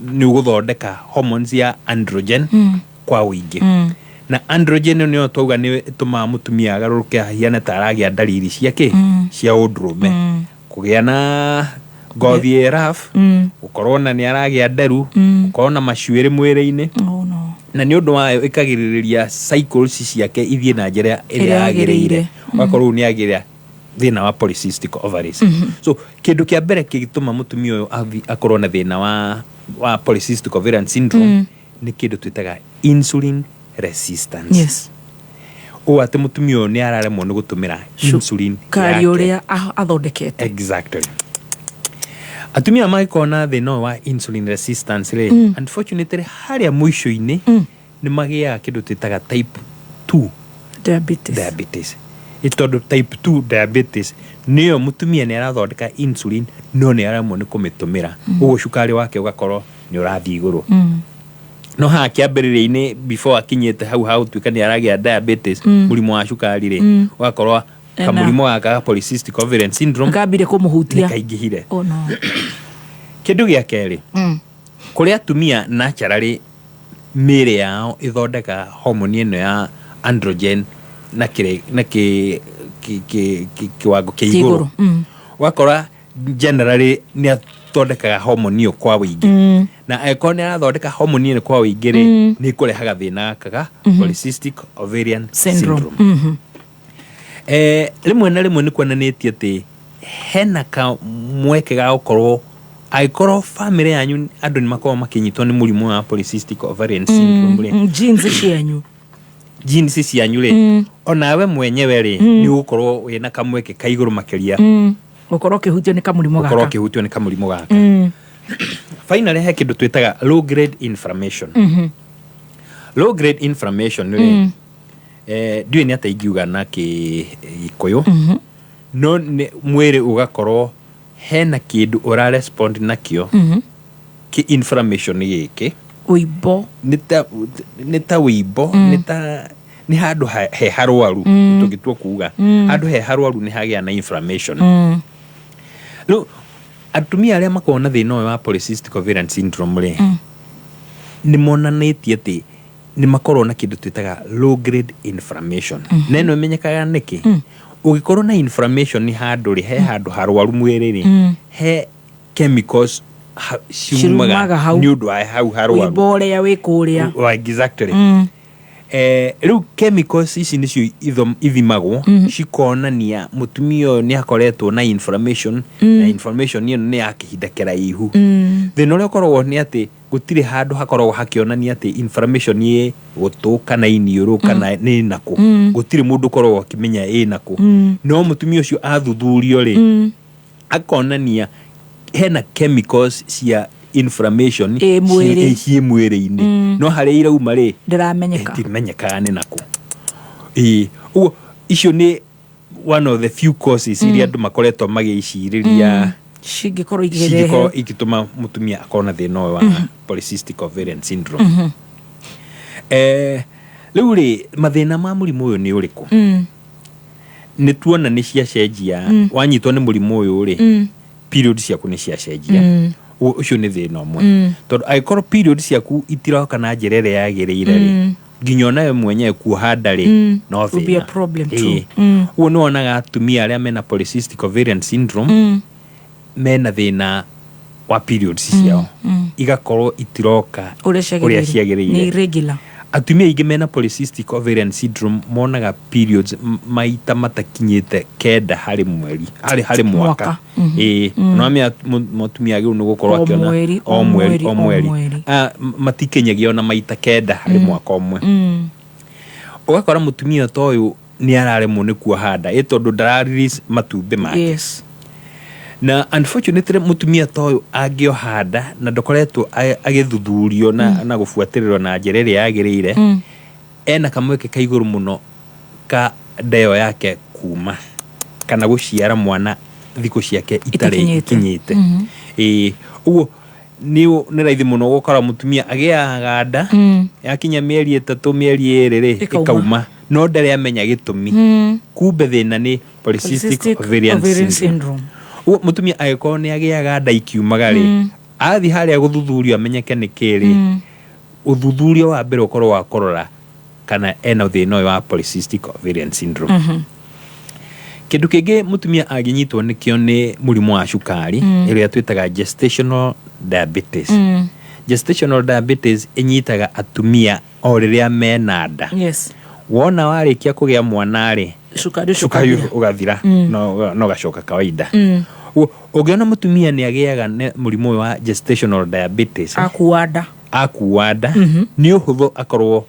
nĩ ũgũthondeka hormones ya androgen kwa ũingĩ. Na androgen ĩyo nĩyo twauga nĩ ĩtũmaga mũtumia agarũrũke ahiane ta aragĩa ndariri cia kĩ cia ũndũrũme, kũgĩa na ngothi ĩ rough, gũkorwo na nĩ aragĩa nderu, gũkorwo na macuĩrĩ mwĩrĩ-inĩ. Oh, no. Na nĩ ũndũ wayo ĩkagirĩrĩria cycles ciake ithiĩ na njĩra ĩrĩa ĩrĩa yagĩrĩire. Yagĩrĩire. Ũgakorwo rĩu nĩ agĩra thĩna wa polycystic ovaries. So kĩndũ kĩa mbere kĩgĩtũma mũtumia ũyũ akorwo na thĩna wa polycystic ovarian syndrome. Nĩ kĩndũ twĩtaga insulin resistance. Ũũ atĩ mũtumia ũyũ nĩ araremwo nĩ gũtũmĩra insulin kari yake. Ũrĩa athondekete. Exactly. Atumia mangĩkorwo na thĩna ũyũ wa insulin resistance rĩ, unfortunately harĩa mũico-inĩ nĩ magĩaga kĩndũ twĩtaga type 2 diabetes. Diabetes. Ĩ tondũ type 2 diabetes nĩyo mũtumia nĩ arathondeka insulin no nĩ aremwo nĩ kũmĩtũmĩra, ũguo cukari wake ũgakorwo nĩ ũrathiĩ igũrũ. No haha kĩambĩrĩria-inĩ, before akinyĩte hau ha gũtuĩka nĩ aragĩa diabetes, mũrimũ wa cukari rĩ, ũgakorwo kamũrimũ gaka ga polycystic ovarian syndrome Gambire nĩ kũmũhutia. Kaingĩhire. Oh, no. Kĩndũ gĩa kerĩ, kũrĩ atumia naturally mĩĩrĩ yao ĩthondekaga homoni ĩno ya androgen na kĩrĩ na kĩ kĩ- kĩ- kĩ- kĩwango kĩa Kĩa igũrũ. igũrũ. Ũgakora generally nĩ athondekaga homoni ĩyo kwa wĩingĩ, na angĩkorwo nĩ arathondeka homoni ĩno kwa wĩingĩ rĩ, nĩ ĩkũrehaga thĩna gaka ga polycystic ovarian syndrome. Syndrome. Rĩmwe na rĩmwe nĩ kuonanĩtie atĩ hena kamweke ga gũkorwo angĩkorwo famĩlĩ yanyu andũ nĩ makoragwo makĩnyitwo nĩ mũrimũ wa polycystic ovarian syndrome rĩ, Genes cianyu. Genes cianyu rĩ, onawe mwenyewe rĩ, nĩ ũgũkorwo wĩna kamweke ka igũrũ makĩria Gũkorwo ũkĩhutio nĩ kamũrimũ gũkorwo gaka. ũkĩhutio nĩ kamũrimũ gaka. Finally, he kĩndũ twĩtaga low grade inflammation. Low grade inflammation rĩ, ndiũĩ nĩ atĩa ingiuga na Gĩkũyũ, no nĩ mwĩrĩ ũgakorwo hena kĩndũ ũra respond nakĩo kĩ inflammation gĩkĩ. Ũimbo. Nĩ ta wĩimbo, nĩ ta nĩ handũ he harwaru. Tũngĩtua kuga handũ he harwaru nĩ hagĩa na inflammation. Rĩu atumia arĩa makoragwo na thĩna ũyũ wa polycystic ovarian syndrome rĩ, nĩ monanĩtie atĩ nĩ makoragwo na kĩndũ twĩtaga low grade inflammation. Na ĩno ĩmenyekaga nĩkĩ? Ũngĩkorwo na inflammation handũ rĩ, he handũ harwaru mwĩrĩ rĩ, he chemicals ciumaga ciumaga hau. Nĩ ũndũ wa hau harwaru. Ũimbo ũrĩa wĩ kũrĩa. Exactly. Rĩu chemicals ici nĩcio ithimagwo cikonania mũtumia ũyũ nĩ akoretwo na inflammation, na inflammation ĩyo nĩ ya kĩhinda kĩraihu. Thĩna ũrĩa ũkoragwo nĩ atĩ gũtirĩ handũ hakoragwo hakĩonania atĩ inflammation ĩ gũtũ kana iniũrũ kana nĩ nakũ. Gũtirĩ mũndũ ũkoragwo akĩmenya ĩ nakũ, no mũtumia ũcio athuthurio rĩ, akonania hena chemicals cia inflammation Ĩ mwĩrĩ. Ciĩ mwĩrĩ-inĩ, no harĩa irauma rĩ, ndĩramenyeka. Ĩtimenyekaga nĩ nakũ. Ĩĩ, ũguo icio nĩ one of the few causes iria andũ makoretwo magĩcirĩria cingĩkorwo cingĩkorwo igĩrehe igĩtũma mũtumia akorwo na thĩna ũyũ wa polycystic ovarian syndrome. Rĩu rĩ, mathĩna ma mũrimũ ũyũ nĩ ũrĩkũ? Nĩ tuona nĩ ciacenjia. Wanyitwo nĩ mũrimũ ũyũ rĩ, period ciaku nĩ ciacenjia. Ũcio nĩ thĩna ũmwe, tondũ angĩkorwo period ciaku itiroka na njĩra ĩrĩa yagĩrĩire rĩ, nginya onawe mwenyewe kuoha nda rĩ, no Will be a thĩna. problem too. Ĩĩ. Ũguo nĩ wonaga atumia arĩa mena polycystic ovarian syndrome mena thĩna wa periods ciao, igakorwo itiroka ũrĩa ũrĩa ciagĩrĩire, nĩ ciagĩrĩire. Irregular. Atumia aingĩ mena polycystic ovarian syndrome monaga periods maita matakinyĩte 9 harĩ mweri, harĩ mwaka. Mwaka. Ĩĩ, no amenya mũtumia agĩrĩirwo nĩ gũkorwo O akĩona mweri, o o mweri, mweri, o o mweri. mweri. Ah, matikinyagia ona maita 9 harĩ mwaka ũmwe. Ũgakora mũtumia ta ũyũ nĩ araremwo nĩ kuoha nda, ĩ tondũ ndara release matumbĩ make. Na unfortunately mũtumia ta ũyũ angĩoha nda na ndakoretwo agĩthuthurio na gũbuatĩrĩrwo na njĩra ĩrĩa yagĩrĩire, ena kamweke ka igũrũ mũno ka nda ĩyo yake kuma kana gũciara mwana thikũ ciake itarĩ itakinyĩte. Ikinyĩte. Ĩĩ, ũguo nĩ raithi mũno gũkora mũtumia agĩaga nda, yakinya mĩeri 3, mĩeri 2 rĩ, ĩkauma. Ĩkauma, no ndarĩ amenya gĩtũmi. Kumbe thĩna nĩ polycystic polycystic ovarian ovarian syndrome. Syndrome. Ũguo mũtumia angĩkorwo nĩ agĩaga nda ikiumaga rĩ, athiĩ harĩa gũthuthurio amenyeke nĩ kĩ rĩ, ũthuthuria wa mbere ũkorwo wa kũrora kana ena thĩna ũyũ wa polycystic ovarian syndrome. Kĩndũ kĩngĩ mũtumia angĩnyitwo nĩkĩo nĩ mũrimũ wa cukari, ĩrĩa twĩtaga gestational diabetes. Gestational diabetes ĩnyitaga atumia o rĩrĩa mena nda. Wona warĩkia kũgĩa mwana rĩ, cukari ũcio cukari ũkathira. Ũgathira, no ũgacoka kawaida. Ũguo, ũngĩona mũtumia nĩ agĩaga na mũrimũ ũyũ wa gestational diabetes akua nda, Akua nda nĩ ũhũthũ akorwo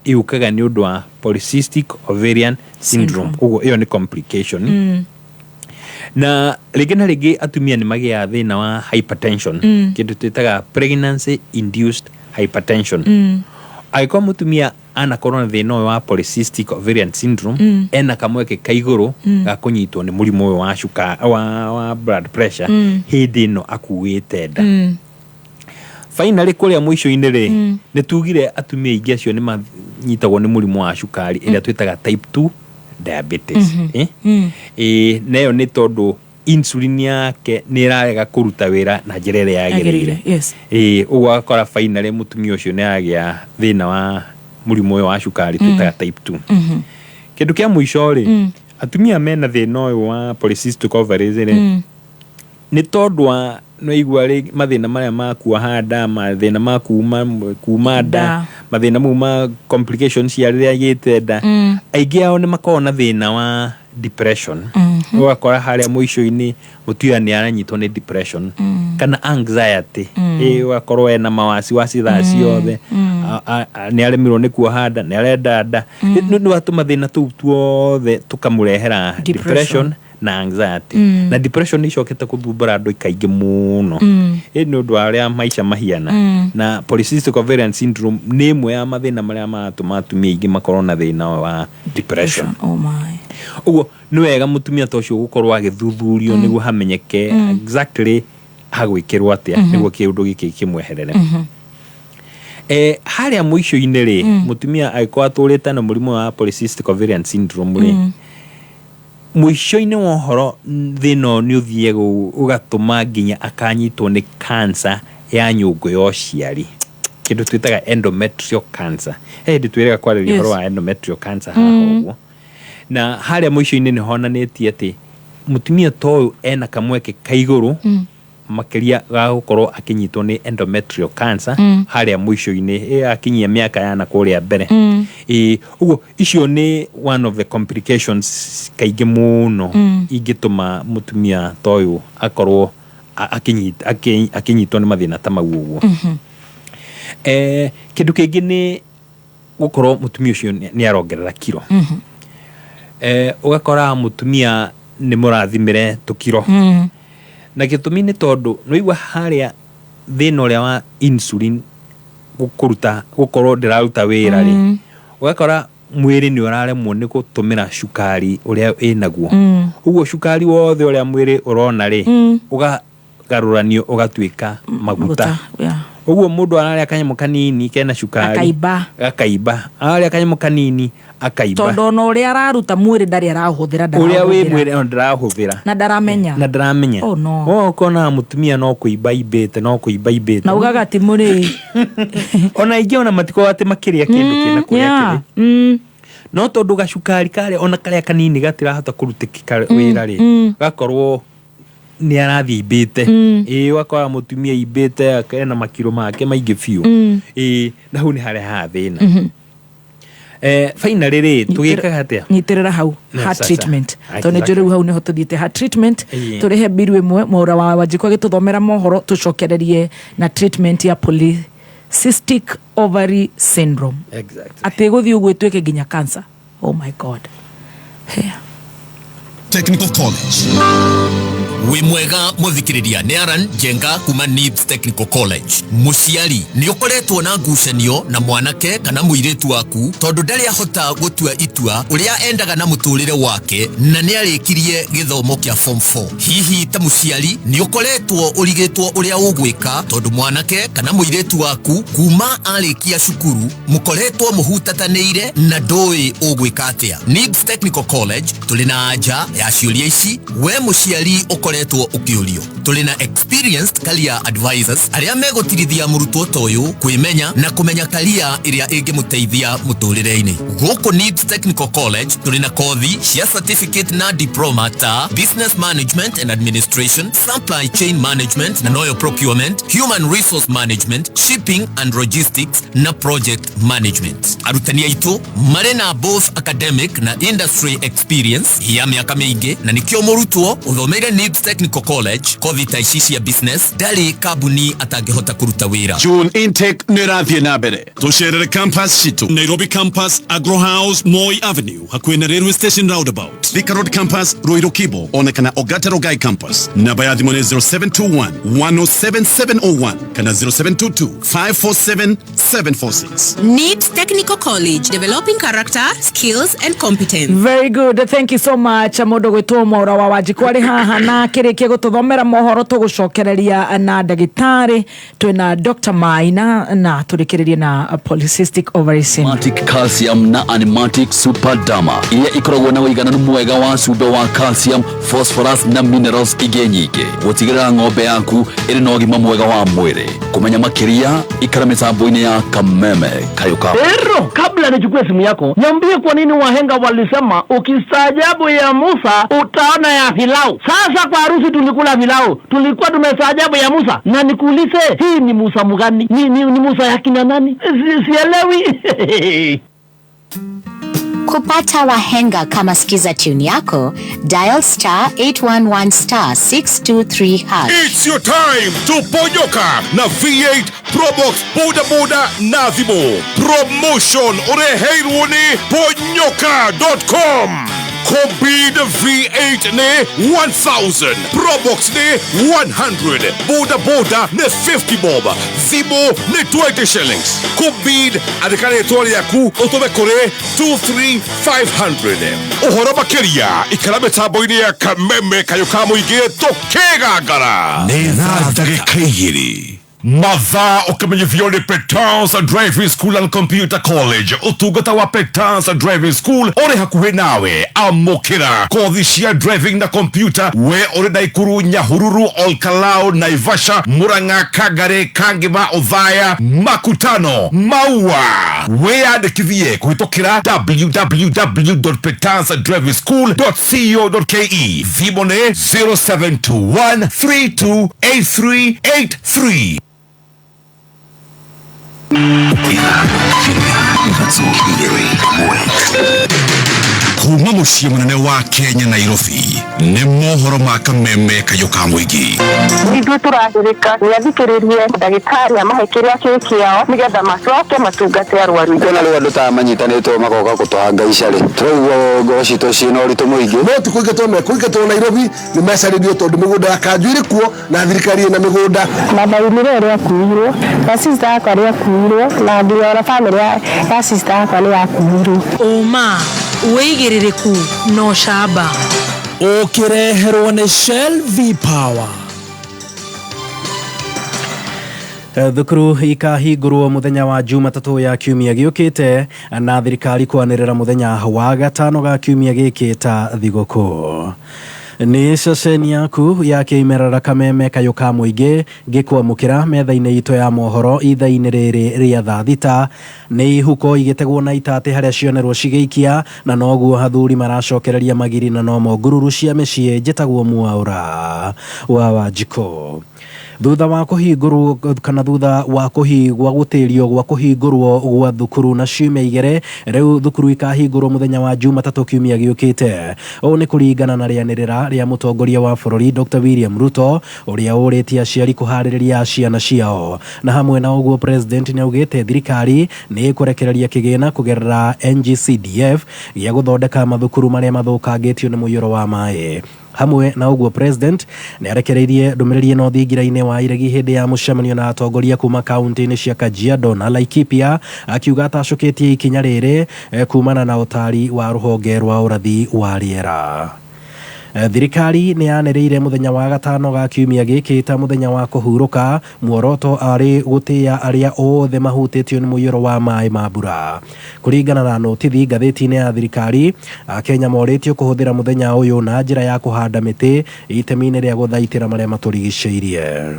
yũkaga nĩ ũndũ wa polycystic ovarian syndrome. Koguo ĩyo nĩ complication. Na rĩngĩ na rĩngĩ atumia nĩ magĩaga thĩna wa hypertension, kĩndũ twĩtaga pregnancy induced hypertension. Angĩkorwo mũtumia anakorwo na thĩna ũyũ wa polycystic ovarian syndrome, ena kamweke ka igũrũ ga kũnyitwo nĩ mũrimũ ũyũ wa cuka wa blood pressure hĩndĩ ĩno akuĩte nda. Finally, kũrĩa mũico-inĩ rĩ, nĩ tugire atumia aingĩ acio nĩ manyitagwo nĩ mũrimũ wa cukari ĩrĩa twĩtaga type 2 diabetes. Eh? Ĩĩ, na ĩyo nĩ tondũ insulin yake nĩ ĩrarega kũruta wĩra na njĩra ĩrĩa yagĩrĩire. Ĩĩ, ũguo agakora finally mũtumia ũcio nĩ agĩa thĩna wa mũrimũ ũyũ wa cukari twĩtaga type 2. Kĩndũ kĩa mũico rĩ, atumia mena thĩna ũyũ wa polycystic ovaries rĩ, nĩ tondũ wa nĩwaigua rĩ mathĩna marĩa ma kuoha nda, mathĩna ma kuma nda, mathĩna mau ma complications cia rĩrĩa agĩte nda, aingĩ ao nĩ makoragwo na thĩna wa depression. Ũgakora harĩa mũico-inĩ mũtumia nĩ aranyitwo nĩ depression kana anxiety. Ĩ, ũgakorwo ena mawasiwasi thaa ciothe. Nĩ aremirwo nĩ kuoha nda, nĩ arenda nda. Nĩ wa tũmathĩna tũu tuothe tũkamũrehera depression na anxiety. Na depression nĩ icokete gũthumbũra andũ kaingĩ mũno. Ĩ, nĩ ũndũ wa ũrĩa maica mahiana. Na polycystic ovarian syndrome nĩ ĩmwe ya mathĩna marĩa maratũma atumia aingĩ makorwo na thĩna wa depression. Oh my. Ũguo nĩ wega mũtumia ta ũcio gũkorwo agĩthuthurio nĩguo hamenyeke exactly hagwĩkĩrwo atĩa nĩguo kĩũndũ gĩkĩ kĩmweherere. Harĩa mũico-inĩ rĩ, mũtumia angĩkorwo atũrĩte na mũrimũ wa polycystic ovarian syndrome rĩ, mũico-inĩ wa ũhoro thĩna ũyũ nĩ ũthiaga ũgatũma nginya akanyitwo nĩ cancer ya nyũngũ ya ũciari, kĩndũ twĩtaga endometrial cancer. He hĩndĩ twĩrĩga kwarĩria ũhoro wa endometrial cancer haha. Ũguo na harĩa mũico-inĩ nĩ honanĩtie atĩ mũtumia ta ũyũ ena kamweke ka igũrũ makĩria ga gũkorwo akĩnyitwo nĩ endometrial cancer harĩa mũico-inĩ, akinyia mĩaka yana kũrĩa mbere. Ĩ, ũguo icio nĩ one of the complications kaingĩ mũno ingĩtũma mũtumia ta ũyũ akorwo akĩnyitwo nĩ mathĩna ta mau ũguo. Kĩndũ kĩngĩ nĩ gũkorwo mũtumia ũcio nĩ arongerera kiro. Ũgakora mũtumia nĩ mũrathimĩre tũkiro, na gĩtũmi nĩ tondũ nĩwaigua harĩa thĩna ũrĩa wa insulin kũruta gũkorwo ndĩraruta wĩra rĩ, ũgakora mwĩrĩ nĩ ũraremwo nĩ gũtũmĩra cukari ũrĩa wĩnaguo. Ũguo cukari wothe ũrĩa mwĩrĩ ũrona rĩ, ũgagarũranio ũgatuĩka maguta. Ũguo mũndũ ararĩa kanyamũ kanini kena cukari, Akaimba. Gakaimba. Ararĩa kanyamũ kanini, akaimba. Tondũ ona ũrĩa araruta mwĩrĩ ndarĩ arahũthĩra. Ũrĩa wĩ Ndarahũthĩra. Mwĩrĩ ona ndarahũthĩra. Na ndaramenya. Na ndaramenya. Oh, no. Oh, ũkona mũtumia no kũimba imbĩte, no kũimba imbĩte. Na ugaga ti mũrĩ. Ona aingĩ ona matikoragwo atĩ makĩrĩa kĩndũ kĩna kũrĩa kĩrĩ, no tondũ gacukari karĩa ona karĩa kanini gatirahota kũrutĩkĩka wĩra rĩ, gakorwo nĩ arathiĩ imbĩte. Ĩĩ, ũgakora mũtumia imbĩte ena makiro make maingĩ biũ. Ĩĩ, na hau nĩ harĩa haha thĩna. Finally rĩ, tũgĩkaga atĩa? Nyitĩrĩra hau. No, Heart sasa. treatment, tondũ nĩ njũĩ rĩu hau nĩho tũthiĩte, heart treatment. Tũrĩhe mbiru ĩmwe mwaũra wa Wanjikũ agĩtũthomera mohoro, tũcokererie na treatment ya polycystic ovary syndrome. Atĩ gũthiĩ ũguo ĩtuĩke nginya cancer. Oh my God. Technical College. Wĩ mwega mũthikĩrĩria, nĩ Aran Njenga kuma Nibs Technical College. Mũciari nĩ ũkoretwo na ngucanio na mwanake kana mũirĩtu waku tondũ ndarĩ ahota gũtua itua ũrĩa endaga na mũtũrĩre wake na nĩ arĩkirie gĩthomo kĩa form 4. Hihi ta mũciari nĩ ũkoretwo ũrigĩtwo ũrĩa ũgwĩka tondũ mwanake kana mũirĩtu waku kuma arĩkia cukuru mũkoretwo mũhutatanĩire na ndũĩ ũgwĩka atĩa? Nibs Technical College tũrĩ na anja ya ciũria ici we mũciari ũkoretwo ũkĩũrio. Tũrĩ na experienced career advisors arĩa megũtirithia mũrutwo ta ũyũ kwĩmenya na kũmenya career ĩrĩa ĩngĩmũteithia mũtũrĩre-inĩ. Gũkũ Nibs Technical College tũrĩ na kothi cia certificate na diploma ta business management and administration, supply chain management na noyo procurement, human resource management, shipping and logistics na project management. Arutani aitũ marĩ na both academic na industry experience ya mĩaka mĩingĩ, na nĩkĩo mũrutwo ũthomeire Nibs Technical College kothi Kothi ta ici cia business ndarĩ kambuni atangĩhota kũruta wĩra. June intake nĩ ĩrathiĩ na mbere. Tũcerere campus citũ Nairobi campus, Agro House, Moi Avenue, hakuhĩ na railway station roundabout, Thika Road campus, Ruiru Kibo, ona kana Ogata Rongai campus. Namba ya thimũ nĩ 0721 107701 kana 0722 547 746. NIBS Technical College, developing character, skills and competence. Very good, thank you so much. Mũndũ gwĩtwo Mwaura wa Wanjikũ arĩ haha na kĩrĩkia gũtũthomera mohoro, tũgũcokereria na ndagĩtarĩ twĩna Dr. Maina na tũrĩkĩrĩrie na polycystic ovary syndrome. Animatic Calcium na Animatic Super Dama iria ikoragwo na ũigananu mwega wa cumbĩ wa calcium, phosphorus na minerals ingĩ nyingĩ gũtigĩrĩra ng'ombe yaku ĩrĩ na ũgima mwega wa mwĩrĩ. Kũmenya makĩria, ikara mĩtambo-inĩ ya Kameme Kayũ ka Pero kabla nichukue simu yako, niambie kwa nini wahenga walisema ukistaajabu ya Musa utaona ya Filau. Sasa kwa harusi tulikula pilau, tulikuwa tumestaajabu ya Musa. Na nikuulize, hii ni Musa mgani? Ni Musa ya kina nani? Sielewi. Kupata wahenga kama skiza tune yako, dial *811*623#. It's your time to ponyoka na V8 Probox Boda Boda na thimũ. Promotion ũreheirwo nĩ ponyoka.com. Kobid V8 nĩ 1000, Probox nĩ 100, Boda Boda nĩ 50 bob, thimũ nĩ 20 shillings. Kobid, andĩka rĩtwa rĩaku ũtũme kũrĩ 23500. Ũhoro makĩria ikara mĩtambo-inĩ ya Kameme Kayũ ka mũingĩ tũkĩgangara. Nĩ thaa ndagĩka 2 mathaa ũkĩmenyithio nĩ Petans Driving School and Computer College. Ũtungata wa Petans Driving School ũrĩ hakuhĩ nawe. Amũkĩra kothi cia driving na computer we ũrĩ Naikuru, Nyahururu, Olkalou, Naivasha, Murang'a, Kangari, Kangema, Othaya, Makutano, Maua. Wĩyandĩkithie kũhĩtũkĩra www.petansdrivingschool.co.ke. Thimũ nĩ 0721 328383. Kuma mũciĩ mũnene wa Kenya, Nairobi, nĩ mohoro ma Kameme Kayũ ka mũingĩ. Ithuĩ tũragĩrĩka nĩ athikĩrĩrie ndagĩtarĩ amahe kĩrĩa kĩ kĩao nĩgetha macoke matungate arwaru. Kwĩna rĩu andũ ta manyitanĩtwo magoka gũtũhangaica rĩ, tũraigua ngoro citũ ciĩna ũritũ mũingĩ. No ti kũingatwo, mekũingatwo Nairobi nĩ mecarĩrio tondũ mĩgũnda ya kanjũ ĩrĩ kuo na thirikari ĩna mĩgũnda. Baba ũrĩa akuirwo na sister yakwa nĩ akuirwo na nginya ona family ya sister yakwa nĩ yakuirwo. Ũma, wĩigĩrĩrĩku na ũcamba. Ũkĩreherwo nĩ Shell V Power. Thukuru ikahingũrwo mũthenya wa Jumatatũ ya kiumia gĩũkĩte na thirikari kwanĩrĩra mũthenya wa gatano ga kiumia gĩkĩ ta thigũkũ. Nĩ ceceni yaku ya kĩmerera Kameme Kayũ ka mũingĩ ngĩkwamũkĩra metha-inĩ itũ ya mohoro ithaa-inĩ rĩrĩ rĩa thaa 6. Nĩ ihuko igĩtegwo na itatĩ harĩa cionerwo cigĩikia na noguo athuri maracokereria magiri na nomo ngururu cia mĩciĩ. Njĩtagwo Mwaura wa Wanjikũ. Thutha wa kũhingũrwo kana thutha wa kũhigwa gũtĩrio gwa kũhingũrwo gwa thukuru na ciumia igĩrĩ, rĩu thukuru ikahingũrwo mũthenya wa Jumatatũ kiumia gĩũkĩte. Ũũ nĩ kũringana na rĩanĩrĩra rĩa mũtongoria wa bũrũri Dr. William Ruto ũrĩa ũrĩtie aciari kũharĩrĩria ciana ciao. Na hamwe na ũguo president nĩ augĩte thirikari nĩ ĩkũrekereria kĩgĩna kũgerera NGCDF gĩa gũthondeka mathukuru marĩa mathũkangĩtio nĩ mũiyũro wa maĩ. Hamwe na ũguo president nĩ arekereirie ndũmĩrĩri ĩno thingira-inĩ wa iregi hĩndĩ ya mũcemanio na atongoria kuma kaunti-inĩ cia Kajiado na Laikipia, akiuga atacũkĩtie ikinya rĩrĩ kumana na ũtari wa rũhonge rwa ũrathi wa rĩera. Thirikari nĩ yanĩrĩire mũthenya wa gatano ga kiumia gĩkĩ ta mũthenya wa kũhurũka, muoroto arĩ gũtĩĩa arĩa othe mahutĩtio nĩ mũiyũro wa maĩ ma mbura. Kũringana na notithi ngathĩti-inĩ ya thirikari, Akenya morĩtio kũhũthĩra mũthenya ũyũ na njĩra ya kũhanda mĩtĩ itemi-inĩ rĩa gũthaitĩra marĩa matũrigicĩirie.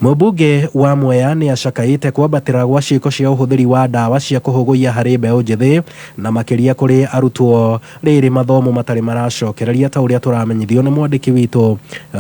Mũmbunge wa Mwea nĩ acakaĩte kwambatĩra gwa ciĩko cia ũhũthĩri wa ndawa cia kũhũgũiya harĩ mbeũ njĩthĩ na makĩria kũrĩ arutwo rĩrĩ mathomo matarĩ maracokereria ta ũrĩa tũramenyithio nĩ mwandĩki witũ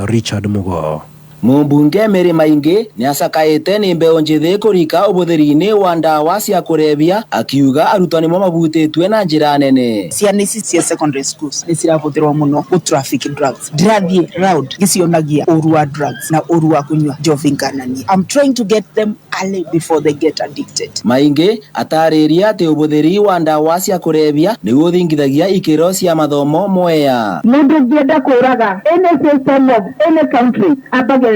Richard Mugo. Mumbunge Mary Maingi niacakaite ni mbeu njithi kurika ubuthiri-ini wa ndawa cia kurebia akiuga arutwo nimo mabutitwe na njira nene. Ciana ici cia secondary schools ni cirabuthirwo muno gu traffic drugs. Ndirathie round gicionagia uru wa drugs na uru wa kunyua njovi ngananie. I'm trying to get them early before they get addicted. Maingi ataririe ati ubuthiri wa ndawa cia kurebia niguo thingithagia ikiro cia mathomo Mwea. Mundu ungienda kuraga any system of any country ambagĩrĩria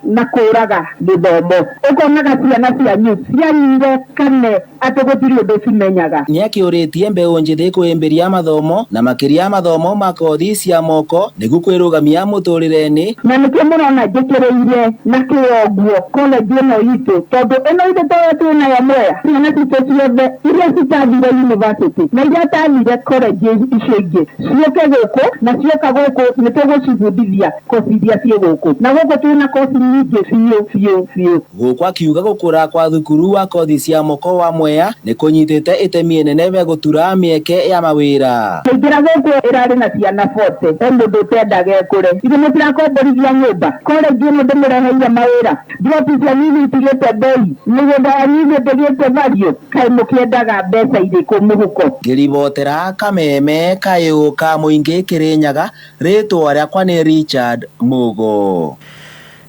na kũraga gĩthomo. Ũkonaga ciana cianyu cianyire kane atĩ gũtirĩ ũndũ cimenyaga. Nĩakĩũrĩtie mbeũ njĩthĩ kwĩhĩmbĩria mathomo na makĩria mathomo ma kothi cia moko nĩguo kwĩrũgamia mũtũrĩre-inĩ. Na nĩkĩo mũrona njĩkĩrĩire na kĩo nguo college ĩno itũ tondũ ĩno itũ toyo twĩnayo Mwea ciana citũ ciothe iria citathire university na iria itathire college icio ingĩ ciũke gũkũ na cioka gũkũ nĩtũgũcibundithia kothi iria ciĩ gũkũ na gũkũ twĩna kothi nyingĩ biũ biũ biũ. Gũkũ akiuga gũkũra kwa thukuru wa kothi cia moko wa Mwea nĩ kũnyitĩte itemi inene ve gũtura mĩeke ya mawĩra. Kũingĩra gũkũ ĩrarĩ na ciana 40 he mũndũ ũtendaga ĩkũre. Ithuĩ mũtirakomborithia nyũmba college ĩno ndĩmũreheire mawĩra drop cia nyinyi itigĩte bei mĩgũnda ya nyinyi ndĩgĩte value kaĩ mũkĩendaga mbeca irĩkũ mũhuko. Ngĩribotera kameme kayũ ka mũingĩ Kĩrĩnyaga, rĩtwa rĩakwa nĩ Richard Mugo.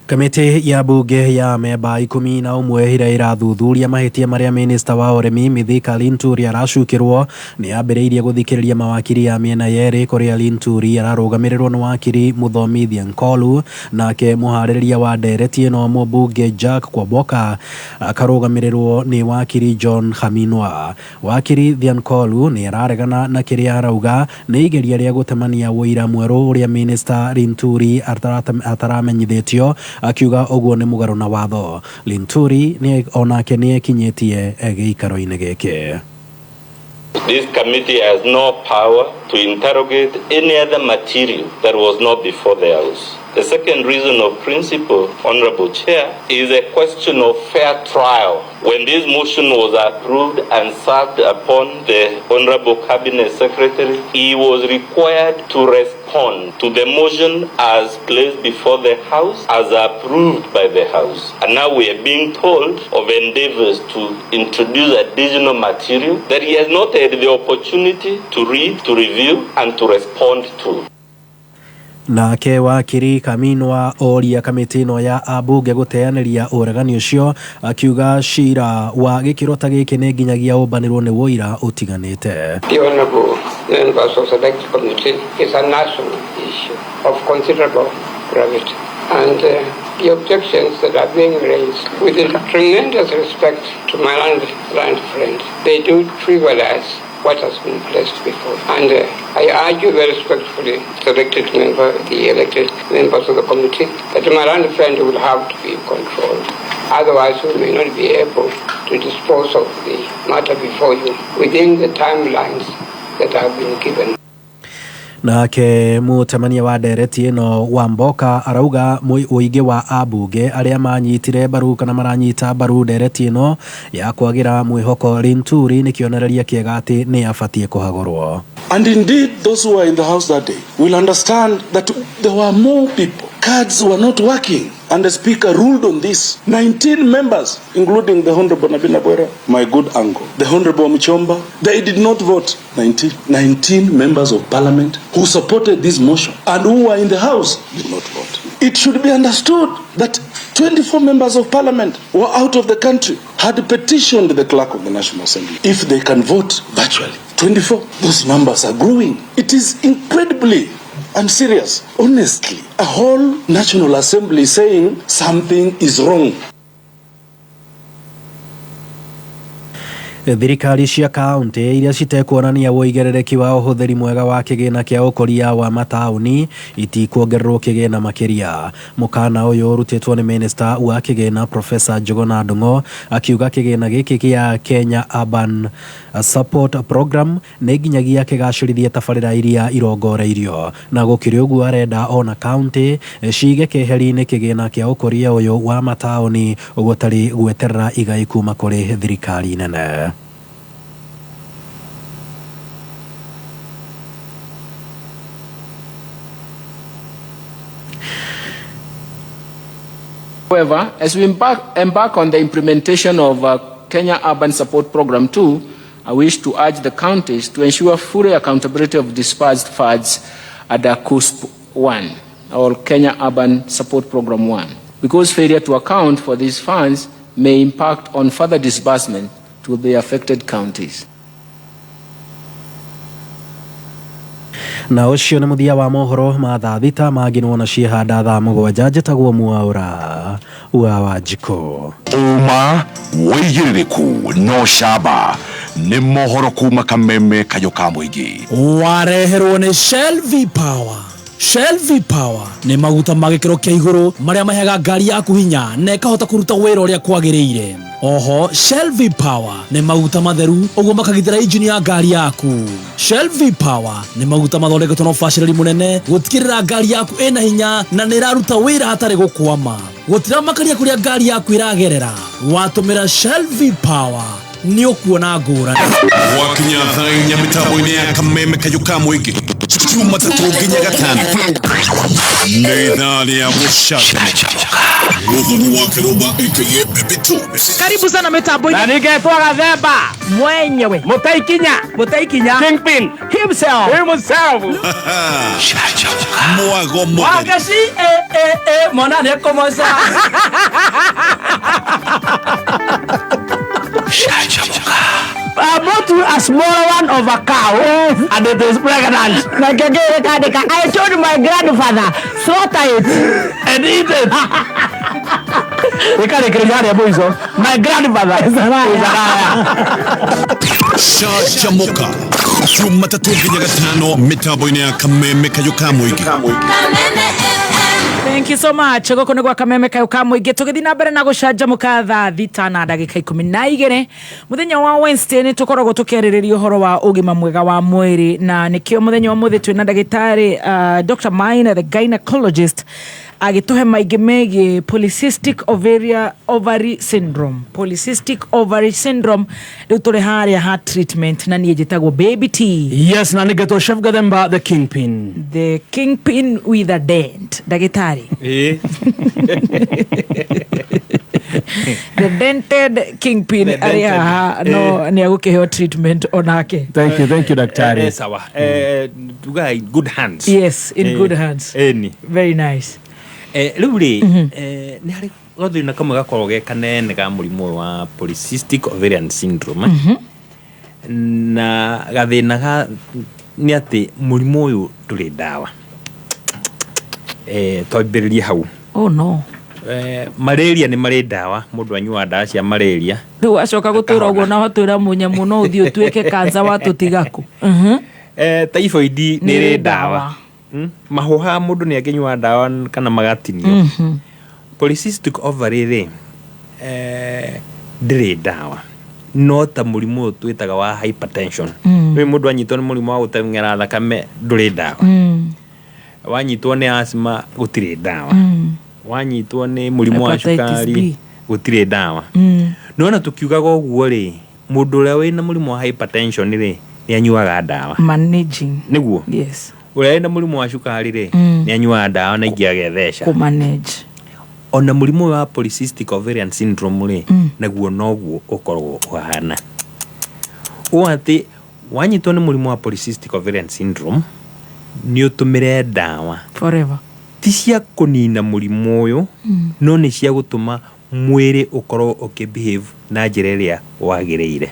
Kamĩtĩ ya bunge ya memba 11 ĩrĩa ĩrathuthuria mahĩtia marĩa minista wa ũrĩmi Mithika Linturi aracukĩrwo nĩ yambĩrĩirie gũthikĩrĩria mawakiri ya mĩena yerĩ kũrĩa Linturi ararũgamĩrĩrwo nĩ wakiri Mũthomithia Nkolu nake mũharĩrĩria wa ndereti ĩno mũmbunge Jack Kwamboka akarũgamĩrĩrwo nĩ wakiri John Khaminwa. Wakiri Thiankolu nĩ araregana na kĩrĩa arauga nĩ igeria rĩa gũtemania ũira mwerũ ũrĩa minista Linturi ataramenyithĩtio akiuga ũguo nĩ mũgarũ na watho. Linturi nĩ onake nĩ ekinyĩtie gĩikaro-inĩ gĩkĩ. This committee has no power to interrogate any other material that was not before the House. The second reason of principle, Honorable Chair, is a question of fair trial. When this motion was approved and served upon the Honorable Cabinet Secretary, he was required to respond to the motion as placed before the House, as approved by the House. And now we are being told of endeavors to introduce additional material that he has not had the opportunity to read, to review, and to respond to. Nake wakiri Kaminwa oria kamĩtĩ ĩno ya ambunge gũteanĩria ũregani ũcio akiuga cira wa gĩkĩro ta gĩkĩ nĩ nginyagia ũmbanĩrwo nĩ wũira ũtiganĩte. The honorable members of the select committee is a national issue of considerable gravity, and the objections that are being raised, with tremendous respect to my land friend, they do trivialize what has been placed before. And I argue very respectfully, the elected members of the committee, that my land friend will have to be controlled. Otherwise, we may not be able to dispose of the matter before you within the timelines that have been given. Nake mũtemania wa ndereti ĩno wa Mboka arauga ũingĩ wa ambunge arĩa manyitire mbaru kana maranyita mbaru ndereti ĩno ya kwagĩra mwĩhoko Linturi nĩ kĩonereria kĩega atĩ nĩ abatiĩ kũhagũrwo. And indeed, those who were in the house that day will understand that there were more people. Cards were not working. And the speaker ruled on this. 19 members, including the Honorable Nabina Bwera, my good uncle, the Honorable Mchomba, they did not vote. 19 members of parliament who supported this motion and who were in the house did not vote. It should be understood that 24 members of parliament were out of the country, had petitioned the clerk of the National Assembly if they can vote virtually. 24. Those numbers are growing. It is incredibly and serious. Honestly, a whole National Assembly saying something is wrong. Thirikari cia kaunti iria citekuonania ũigĩrĩrĩki wa ũhũthĩri mwega wa kĩgĩna kĩa ũkũria wa mataũni itikuongererwo kĩgĩna makĩria. Mũkana ũyũ ũrutĩtwo nĩ minista wa kĩgĩna Professor Njuguna Ndung'u akiuga kĩgĩna gĩkĩ kĩa Kenya Urban Support Program nĩ nginyagia kĩgacĩrithie tabarĩra iria irongoreirio, na gũkĩrĩ ũguo arenda ona kaunti cige keheri-inĩ kĩgĩna kĩa ũkũria ũyũ wa mataũni gũtarĩ gweterera igai kuma kũrĩ thirikari nene. However, as we embark on the implementation of Kenya Urban Support Program 2, I wish to urge the counties to ensure full accountability of disbursed funds under KUSP 1 or Kenya Urban Support Program 1, because failure to account for these funds may impact on further disbursement to the affected counties. Na ũcio nĩ mũthia wa mohoro ma thaa thita mangĩ nĩwona ciĩhanda thaa mũgwanja. Njĩtagwo Mwaũra wa Wanjikũ. Ũma wĩigĩrĩrĩku no camba nĩ mohoro kuma Kameme kayũ ka mũingĩ. Wareherwo nĩ Shell V Power. Shell V Power nĩ maguta ma gĩkĩro kĩa igũrũ marĩa maheaga ngari yaku hinya na ĩkahota kũruta wĩra ũrĩa kwagĩrĩire. Oho Shell V Power nĩ maguta matheru ũguo makagitĩra injini ya ngari yaku. Shell V Power nĩ maguta mathondeketwo na ũbacĩrĩri mũnene gũtigĩrĩra ngari yaku ĩna hinya na nĩ ĩraruta wĩra hatarĩ gũkwama. Gũtiramakaria kũrĩa ngari yaku ĩragerera. Watũmĩra Shell V Power nĩ ũkuona ngũrani. Gwakinya thaa inya mĩtambo-inĩ ya Kameme kayũ ka mũingĩ Jumatatũ nginya gatano nĩ ithaa rĩa gũcanjamũka. Mũthoni wa Kĩrũmba aka Baby Two. Karibu sana mitambo-inĩ. Na ningetwo Gathemba mwenyewe Mũtaikinya Mũtaikinya Kingpin himself himself. Mwago mũtheri. Wagaci e mwana nĩ ekũmoca. I bought you a small one of a cow and it is pregnant. Na kĩngĩ kandĩka I told my grandfather slaughter it and eat it. Ĩkarĩkĩrĩria harĩa mũico. My grandfather is a liar. Canjamũka Jumatatũ nginya gatano mĩtambo-inĩ ya Kameme kayũ ka mũingĩ. Thank you so much. Gũkũ nĩ gwa Kameme kayũ ka mũingĩ tũgĩthiĩ na mbere na gũcanjamũka thaa thita na ndagĩka 12 mũthenya wa Wednesday nĩ tũkoragwo tũkĩarĩrĩria ũhoro wa ũgima mwega wa mwĩrĩ na nĩkĩo mũthenya wa ũmũthĩ twĩna ndagĩtarĩ Dr. Maina the gynecologist agĩtũhe maingĩ megiĩ polycystic ovary syndrome. Polycystic ovary syndrome rĩu tũrĩ harĩa ha treatment na niĩ njĩtagwo Baby T. Yes, na nĩngetwo Chef Gathemba the Kingpin. The Kingpin with a dent. Ndagĩtarĩ. The dented Kingpin The arĩ dented. haha no nĩ agũkĩheo treatment onake. Thank you, thank you, daktari. Sawa. Tugaga in good hands. Yes, in good hands. Eni. Very nice. Rĩu rĩ, nĩ harĩ gathĩna kamwe gakoragwo ge kanene ga mũrimũ ũyũ wa polycystic ovarian syndrome. Na gathĩna ga nĩ atĩ mũrimũ ũyũ ndũrĩ ndawa. Twambĩrĩrie hau. Oh no. Malaria nĩ marĩ ndawa, mũndũ anyuaga ndawa cia malaria. Rĩu wacoka gũtwĩra ũguo na watwĩra mũnyamũ no ũthiĩ ũtuĩke cancer watũtiga kũ. Typhoid nĩ Nĩ ĩrĩ ĩrĩ ndawa. ndawa. Mahũha mũndũ nĩ angĩnyua ndawa kana magatinio. Polycystic ovary rĩ, ndĩrĩ ndawa. No ta mũrimũ ũyũ twĩtaga wa hypertension. Rĩu mũndũ anyitwo nĩ mũrimũ wa gũteng'era thakame ndũrĩ ndawa. Wanyitwo nĩ asthma gũtirĩ ndawa. Wanyitwo nĩ mũrimũ wa Hepatitis cukari B. gũtirĩ ndawa. No ona tũkiugaga ũguo rĩ, mũndũ ũrĩa wĩna mũrimũ wa hypertension rĩ, nĩ anyuaga ndawa. Managing. Nĩguo? Yes. Ũrĩa wĩna mũrimũ wa cukari rĩ, nĩ anyuaga ndawa na ingĩ agetheca. Kũmanage. Ona mũrimũ ũyũ wa polycystic ovarian syndrome rĩ, naguo noguo ũkoragwo ũhana. Ũũ atĩ wanyitwo nĩ mũrimũ wa polycystic ovarian syndrome, nĩ ũtũmĩre ndawa. Forever. Ti cia kũnina mũrimũ ũyũ, no nĩ cia gũtũma mwĩrĩ ũkorwo ũkĩ-behave na njĩra ĩrĩa wagĩrĩire.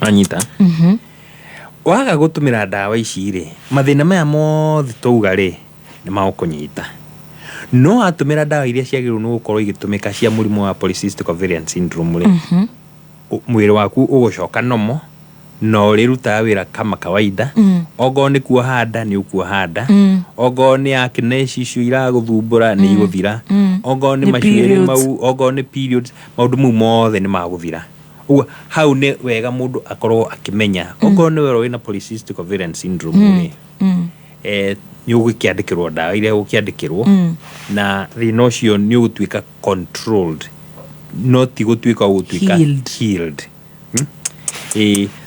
Wanyita? Waga gũtũmĩra ndawa ici rĩ, mathĩna maya mothe twauga rĩ, nĩ magũkũnyita. No watũmĩra ndawa iria ciagĩrĩirwo nĩ gũkorwo igĩtũmĩka cia mũrimũ wa polycystic ovarian syndrome rĩ, mwĩrĩ waku ũgũcoka nomo na ũrĩrutaga wĩra kama kawaida. Ongorwo nĩ kuoha nda nĩ ũkuoha nda. Ongorwo nĩ acne icio iragũthumbũra nĩ igũthira. Ongorwo nĩ Nĩ macuĩrĩ periods. mau, ongorwo nĩ periods, maũndũ mau mothe nĩ magũthira. Ũguo hau nĩ wega mũndũ akorwo akĩmenya. Ongorwo nĩ werwo wĩna polycystic ovarian syndrome rĩ, nĩ ũgũkĩandĩkĩrwo ndawa iria ũgũkĩandĩkĩrwo, na thĩna ũcio nĩ ũgũtuĩka controlled, no ti gũtuĩka ũgũtuĩka Healed. healed.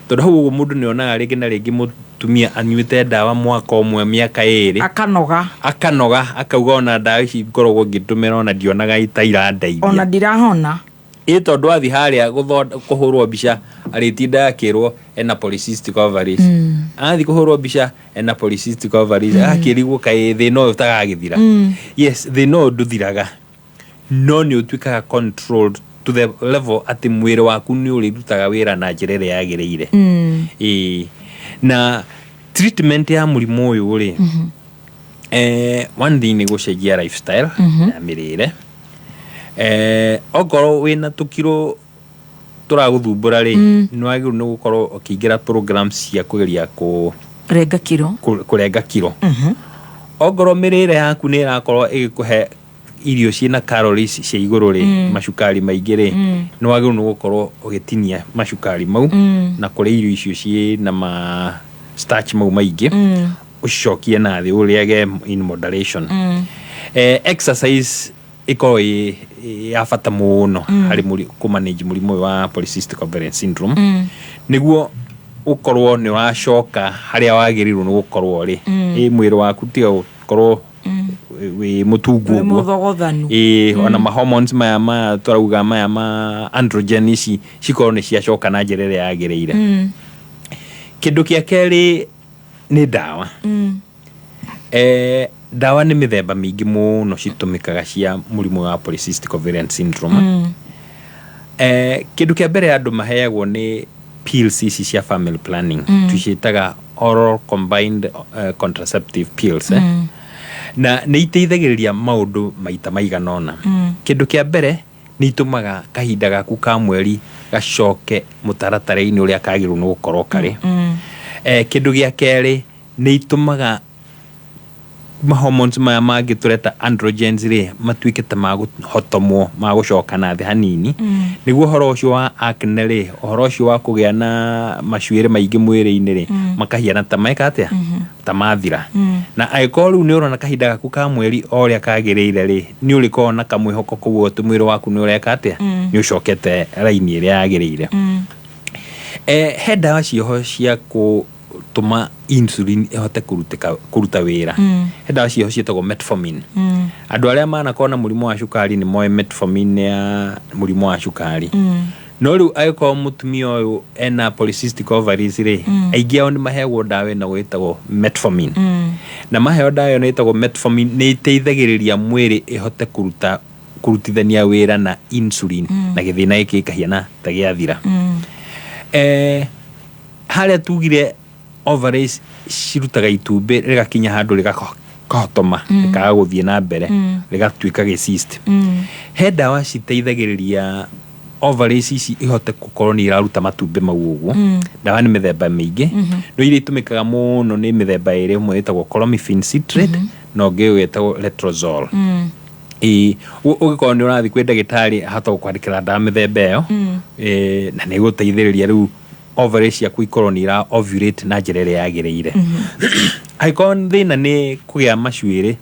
Tondũ hau ũguo mũndũ nĩ onaga rĩngĩ na rĩngĩ Mũtumia anyuĩte ndawa mwaka ũmwe, mĩaka 2. Akanoga. Akanoga, akauga ona ndawa ici ngoragwo ngĩtũmĩra ona ndionaga ta irandeithia. Ona ndirahona. Ĩ tondũ athiĩ harĩa kũhũrwo mbica arĩtinda akĩrwo ena polycystic ovaries. Athiĩ kũhũrwo mbica ena polycystic ovaries. Agakĩrigwo kaĩ thĩna ũyũ ũtagagĩthira. Yes, thĩna ũyũ ndũthiraga, no nĩ ũtuĩkaga controlled to the level atĩ mwĩrĩ waku nĩ ũrĩrutaga wĩra na njĩra ĩrĩa yagĩrĩire. Ĩĩ, na treatment ya mũrimũ ũyũ rĩ, one thing nĩ gũcenjia lifestyle ya mĩrĩre. Okorwo wĩna tũkiro tũragũthumbũra rĩ, nĩ wagĩrĩirwo nĩ gũkorwo ũkĩingĩra programs cia kũgeria kũ Renga kiro. Kũrenga kiro. Ongorwo mĩrĩre yaku nĩ ĩrakorwo ĩgĩkũhe irio ciĩna calories cia igũrũ rĩ, macukari maingĩ rĩ, nĩ wagĩrĩirwo nĩ gũkorwo ũgĩtinia macukari mau na kũrĩa irio icio ciĩna ma starch mau maingĩ, ũcicokie na thĩ, ũrĩage in moderation. Exercise ĩkorwo ĩ ya bata mũno harĩ kũmanage mũrimũ ũyũ wa polycystic ovarian syndrome, nĩguo ũkorwo nĩ ũracoka harĩa wagĩrĩirwo nĩ gũkorwo rĩ. Ĩ mwĩrĩ waku tiga gũkorwo wĩ mũtungu Wĩ ũguo. Mũthogothanu. Ĩ, ona ma hormones maya ma tũrauga maya ma androgen ici cikorwo nĩ ciacoka na njĩra ĩrĩa yagĩrĩire. Kĩndũ kĩa kerĩ nĩ ndawa. Ndawa nĩ mĩthemba mĩingĩ mũno citũmĩkaga cia mũrimũ wa polycystic ovarian syndrome. Kĩndũ kĩa mbere andũ maheagwo nĩ pills ici cia family planning. Tũciĩtaga oral combined contraceptive pills, eh? Na nĩ iteithagĩrĩria maũndũ maita maigana ũna. Kĩndũ kĩa mbere nĩ itũmaga kahinda gaku ka mweri gacoke mũtaratara-inĩ ũrĩa kagĩrĩirwo nĩ gũkorwo karĩ. Kĩndũ gĩa kerĩ nĩ itũmaga ma hormones maya mangĩ tũreta androgens rĩ matuĩke ta magũhotomwo, magũcoka na thĩ hanini, nĩguo ũhoro ũcio wa acne rĩ, ũhoro ũcio wa kũgĩa na macuĩrĩ maingĩ mwĩrĩ-inĩ rĩ, makahiana ta meka atĩa, ta mathira. Na angĩkorwo rĩu nĩ ũrona kahinda gaku ka mweri o ũrĩa kagĩrĩire rĩ, nĩ ũrĩkorwo na kamwĩhoko kũu atĩ mwĩrĩ waku nĩ ũreka atĩa, nĩ ũcokete raini ĩrĩa yagĩrĩire. He ndawa ciĩho cia gũtũma insulin ĩhote kũrutĩka kũruta wĩra. He ndawa ciĩho ciĩtagwo metformin. Andũ arĩa manakorwo na mũrimũ wa cukari nĩ moĩ metformin nĩ ya mũrimũ wa cukari. No rĩu angĩkorwo mũtumia ũyũ ena polycystic ovaries rĩ, aingĩ ao nĩ maheagwo ndawa ĩno ĩtagwo metformin. Na maheo ndawa ĩno ĩtagwo metformin nĩ ĩteithagĩrĩria mwĩrĩ ĩhote kũruta kũrutithania wĩra na insulin, na gĩthĩna gĩkĩ gĩkahiana ta gĩathira. Harĩa tugire ovaries cirutaga itumbĩ rĩgakinya handũ rĩgakahotoma, rĩkaga gũthiĩ na mbere, rĩgatuĩka gĩ-cyst. He ndawa citeithagĩrĩria ovaries ici ihote gũkorwo nĩ iraruta matumbĩ mau ũguo. Ndawa nĩ mĩthemba mĩingĩ, no iria itũmĩkaga mũno nĩ mĩthemba ĩrĩ, ĩmwe ĩtagwo clomiphene citrate na ũngĩ wĩtagwo letrozole. Ĩĩ, ũngĩkorwo nĩ ũrathiĩ kwĩ ndagĩtarĩ ahota gũkwandĩkĩra ndawa mĩthemba ĩyo. Na nĩ ĩgũteithĩrĩria rĩu ovaries ciaku ikorwo nĩ ira ovulate na njĩra ĩrĩa yagĩrĩire. Angĩkorwo thĩna nĩ kũgĩa macuĩrĩ,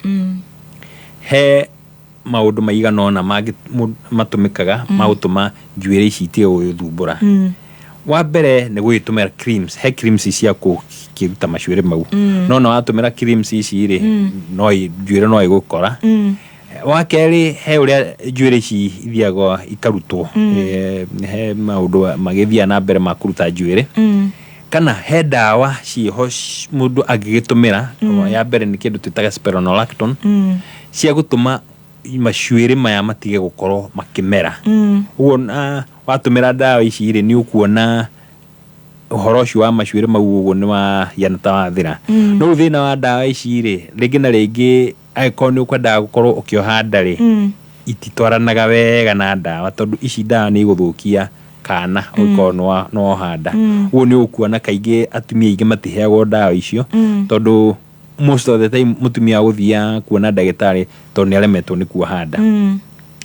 he maũndũ maigana ũna mangĩ matũmĩkaga ma gũtũma njuĩrĩ ici itige gũgĩthumbũra. Wa mbere nĩ gũgĩtũmĩra creams. He creams cia kũruta macuĩrĩ mau. No na watũmĩra creams ici rĩ, no njuĩrĩ no ĩgũkora. Wa kerĩ, he ũrĩa njuĩrĩ ici ithiaga ikarutwo. He maũndũ magĩthiaga na mbere ma kũruta njuĩrĩ. Kana he ndawa ciĩho mũndũ angĩgĩtũmĩra. Ya mbere nĩ kĩndũ twĩtaga spironolactone, cia gũtũma macuĩrĩ maya matige gũkorwo makĩmera. Ũguo na watũmĩra ndawa ici rĩ, nĩ ũkuona ũhoro ũcio wa macuĩrĩ mau ũguo nĩ wahiana ta wathira. No rĩu thĩna wa ndawa ici rĩ, rĩngĩ na rĩngĩ angĩkorwo nĩ ũkwendaga gũkorwo ũkĩoha nda rĩ, ititwaranaga wega na ndawa, tondũ ici ndawa nĩ igũthũkia kana ũngĩkorwo nĩ woha nda. Ũguo nĩ ũkuona kaingĩ atumia aingĩ matiheagwo ndawa icio, tondũ most of the time mũtumia agũthiaga kuona ndagĩtarĩ tondũ nĩ aremetwo nĩ kuoha nda.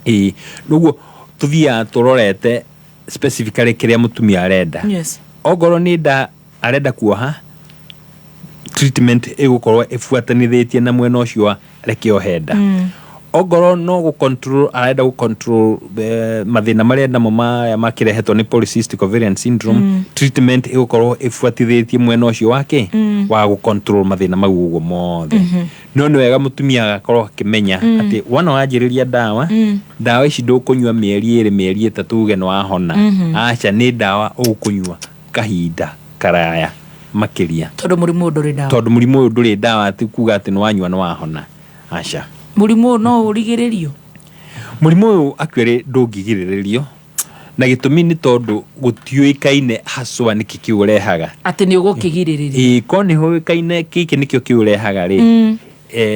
Ĩĩ, ũguo tũthiaga tũrorete specifically kĩrĩa mũtumia arenda. Ongorwo nĩ nda arenda kuoha, treatment ĩgũkorwo ĩbuatanithĩtie na mwena ũcio wa reke ohe nda. Ongorwo no gũ control arenda gũ control mathĩna marĩa namo maya makĩrehetwo nĩ polycystic ovarian syndrome, treatment ĩgũkorwo ĩbuatithĩtie mwena ũcio wake wa gũ control mathĩna mau ũguo mothe. No nĩ wega mũtumia agakorwo akĩmenya atĩ wona wanjĩrĩria ndawa, ndawa ici ndũkũnyua mĩeri 2, mĩeri 3 uge nĩ wahona. Aca, nĩ ndawa ũkũnyua kahinda karaya makĩria. Tondũ mũrimũ ũyũ ndũrĩ ndawa. Tondũ mũrimũ ũyũ ndũrĩ ndawa, ti kuga atĩ nĩ wanyua nĩ wahona, aca. Mũrimũ ũyũ no ũrigĩrĩrio? Mũrimũ ũyũ actually ndũngĩgirĩrĩrio, na gĩtũmi nĩ tondũ gũtiũĩkaine haswa nĩkĩ kĩũrehaga. Atĩ nĩ ũgũkĩgirĩrĩria. Ĩĩ, korwo nĩ hũĩkaine gĩkĩ nĩkĩo kĩũrehaga rĩ,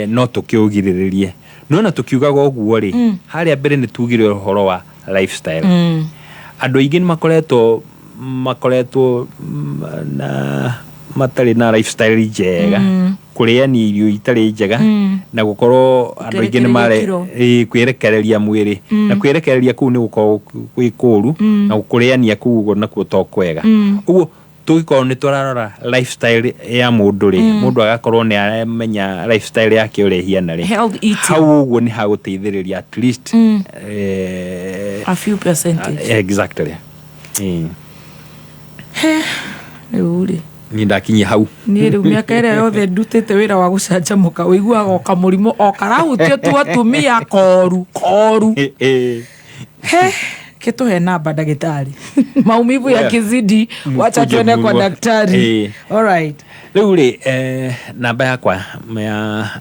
no tũkĩũgirĩrĩrie. No na tũkiugaga ũguo rĩ, harĩa mbere nĩ tugire ũhoro wa lifestyle. Andũ aingĩ nĩ makoretwo na matarĩ na lifestyle njega, kũrĩania irio itarĩ njega, na gũkorwo andũ aingĩ nĩ mare Kwĩrekereria kiro. Ĩĩ, kwĩrekereria mwĩrĩ. Na kwĩrekereria kũu nĩ gũkorwo gwĩ kũũru, na kũrĩania kũu ũguo nakuo to kwega. Ũguo tũgĩkorwo nĩ tũrarora lifestyle ya mũndũ rĩ, mũndũ agakorwo nĩ aramenya lifestyle yake ũrĩa ĩhiana rĩ, Health eating. Hau ũguo nĩ hagũteithĩrĩria at least a few percentage. Exactly. Rĩu rĩ, Niĩ ndakinyia hau. Niĩ rĩu mĩaka ĩrĩa yothe ndutĩte wĩra wa gũcanjamũka, ũiguaga o kamũrimũ o karahutio tu atumia koru koru. He kĩtũhe namba, ndagĩtarĩ, maumivu ya kizidi, wacha Mkuje tuende kwa daktari. All right. Rĩu rĩ, namba yakwa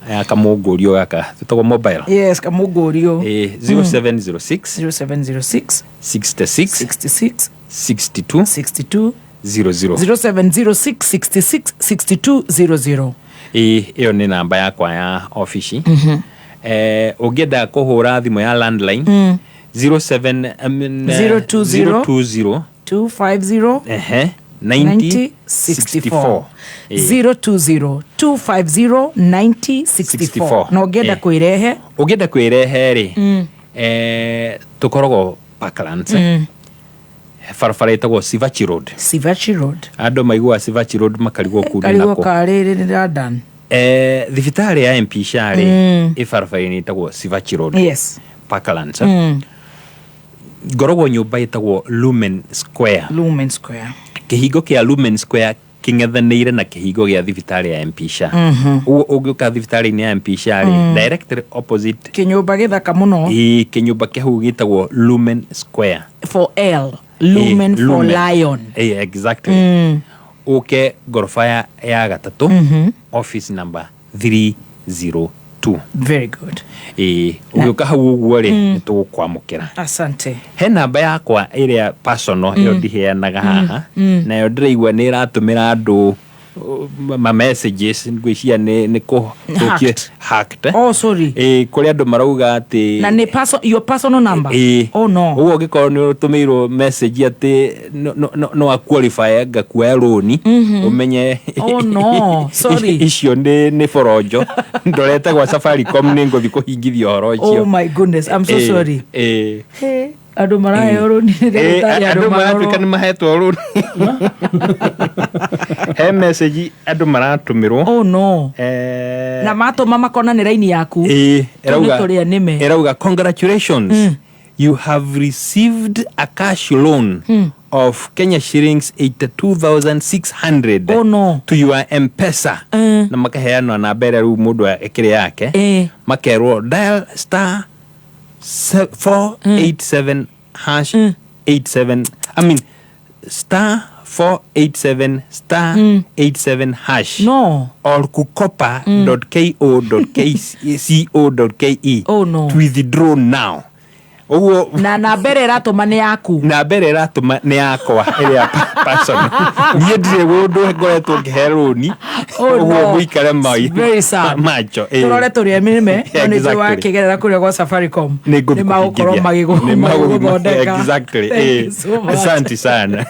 ya kamũngũrio gaka tũtagwo mobile. Yes, kamũngũrio. 0706 0706 66 66 62 62 00. 0706 66 62 00. Ĩĩ, ĩyo nĩ namba yakwa ya obici. Ũngĩenda kũhũra thimũ ya landline, 07, I mean, 020 020 250 90 90 64. 64. Ĩĩ. 020 250 90 64. 64. Na ũngĩenda kwĩrehe? Ũngĩenda kwĩrehe rĩ, tũkoragwo Parklands, barabara ĩtagwo Sivachi Road. Sivachi Road. Andũ maiguaga Sivachi Road makarigwo kuu nĩ karigwo nako. Karĩrĩ nĩ London. Thibitarĩ ya MP Shah rĩ, ĩ barabara-inĩ ĩtagwo Sivachi Road, Parklands. Ngoragwo nyũmba ĩtagwo Lumen Square. Lumen Square. Kĩhingo kĩa Lumen Square kĩng'ethanĩire na kĩhingo gĩa thibitarĩ ya MP Shah. Ũguo ũngĩũka thibitarĩ-inĩ ya MP Shah rĩ, directly opposite. Kĩnyũmba gĩthaka mũno. Ĩĩ, kĩnyũmba kĩhau gĩtagwo Lumen Square. For L Lumen, Ĩĩ, for Lumen. Lion. Ĩĩ, exactly. Ũke ngoroba ya gatatũ, office number 302. Very good. Ĩĩ, ũgĩũka hau ũguo rĩ, nĩ tũgũkwamũkĩra. Asante. He namba yakwa ĩrĩa personal, ĩyo ndiheanaga haha, nayo ndĩraigua nĩ ĩratũmĩra andũ ma messages, ngwĩciria nĩ kũ Hacked. Hacked. Oh, sorry. Ĩĩ, kũrĩ andũ marauga atĩ Na nĩ your personal number? Ĩĩ. Oh no. Ũguo ũngĩkorwo nĩ ũtũmĩirwo message atĩ no a qualify ngakuoya rũni, ũmenye Oh no, sorry. icio nĩ boronjo ndorete gwa Safaricom, nĩ ngũthiĩ kũhingithia ũhoro ũcio. Oh my goodness, I'm so sorry. Hey, andũ maraheo rũni nĩ ndagĩtarĩ. Andũ andũ maratuĩka nĩ marorwo. mahetwo rũni, he message andũ maratũmĩrwo. Oh no. Na matũma makona nĩ raini yaku. Ĩĩ, Tũ nĩ ĩrauga tũrĩa nĩme. Ĩrauga, "Congratulations, you have received a cash loan of Kenya shillings 82,600 Oh, no. to your M-Pesa." Na makaheanwa namba ĩrĩa rĩu mũndũ ekĩrĩ yake, makerwo dial star 487 hash 87, I mean star 487 star 87 hash no or kukopa dot ko dot co dot ke Oh, no. to withdraw now. Ũguo Na namba ĩrĩa ĩratũma nĩ yaku? Namba ĩrĩa ĩratũma nĩ yakwa ĩrĩa personal, niĩ ndirĩ mũndũ ngoretwo ngĩhe rũni. Oh, Ũguo no. mũikare Very sad. macho. Ĩĩ. Tũrore tũrĩa mĩrĩme, no nĩ Exactly. wakĩgerera kũrĩa gwa Safaricom Nĩ ngũthiĩ nĩ magũkorwo kũhingithia. Nĩ magĩgũthondeka. Exactly. Thank Ĩĩ. you so much. Asante sana.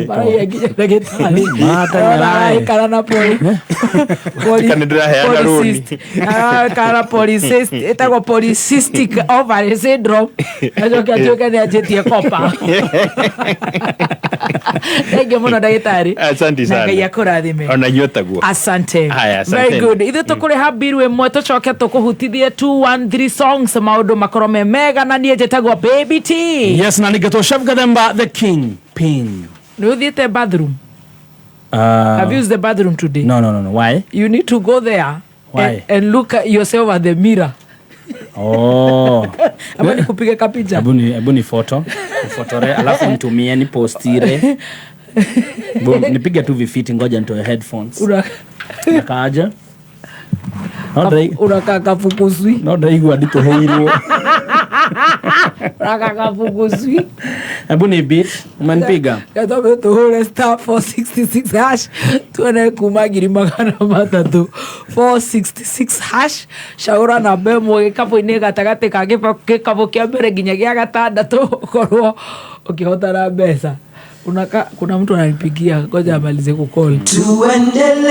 Maragia nginya ndagĩtarĩ. Mateng'era. Araikara na Tuĩka nĩ ndĩraheana rũni. Araikara na polycyst, ĩtagwo polycystic ovary. Guthrie syndrome acoke atuĩke nĩ anjĩtie kopa. Thengiũ mũno ndagĩtarĩ. Asante Na sana. Ngai akũrathime. Ona inyuĩ taguo. Asante. Haya, asante. Very good. Ithuĩ tũkũrĩha mbiru ĩmwe tũcoke tũkũhutithie 2 1 3 songs maũndũ makorwo me mega na niĩ njĩtagwo Baby T. Yes, na nĩngetwo Chef Gathemba the King Pin. Nĩ ũthiĩte bathroom? Have you used the bathroom today? No. Why? You need to go there. Why? And look at yourself at the mirror. Oh. Ama nikupige kapicha. Hebu ni photo. Nifotore alafu nitumie nipostire. Boom, nipige tu vifiti, ngoja nitoe headphones. Nakaaja. No ndai Unakaa kafukuswi. No ndaigua nditũhĩirwo. Unakaa kafukuswi. Hebu ni beat, umenipiga. Gathambe tũhũre *466# tuone kuma 300,000 466# caũra namba ĩmwe gĩkabũ-inĩ gatagatĩ ka gĩkabũ kĩa mbere nginya gĩa gatandatũ ũkorwo ũkĩhotana mbeca. Unaka, kuna mtu ananipigia, ngoja amalize kucall. Tuendelee.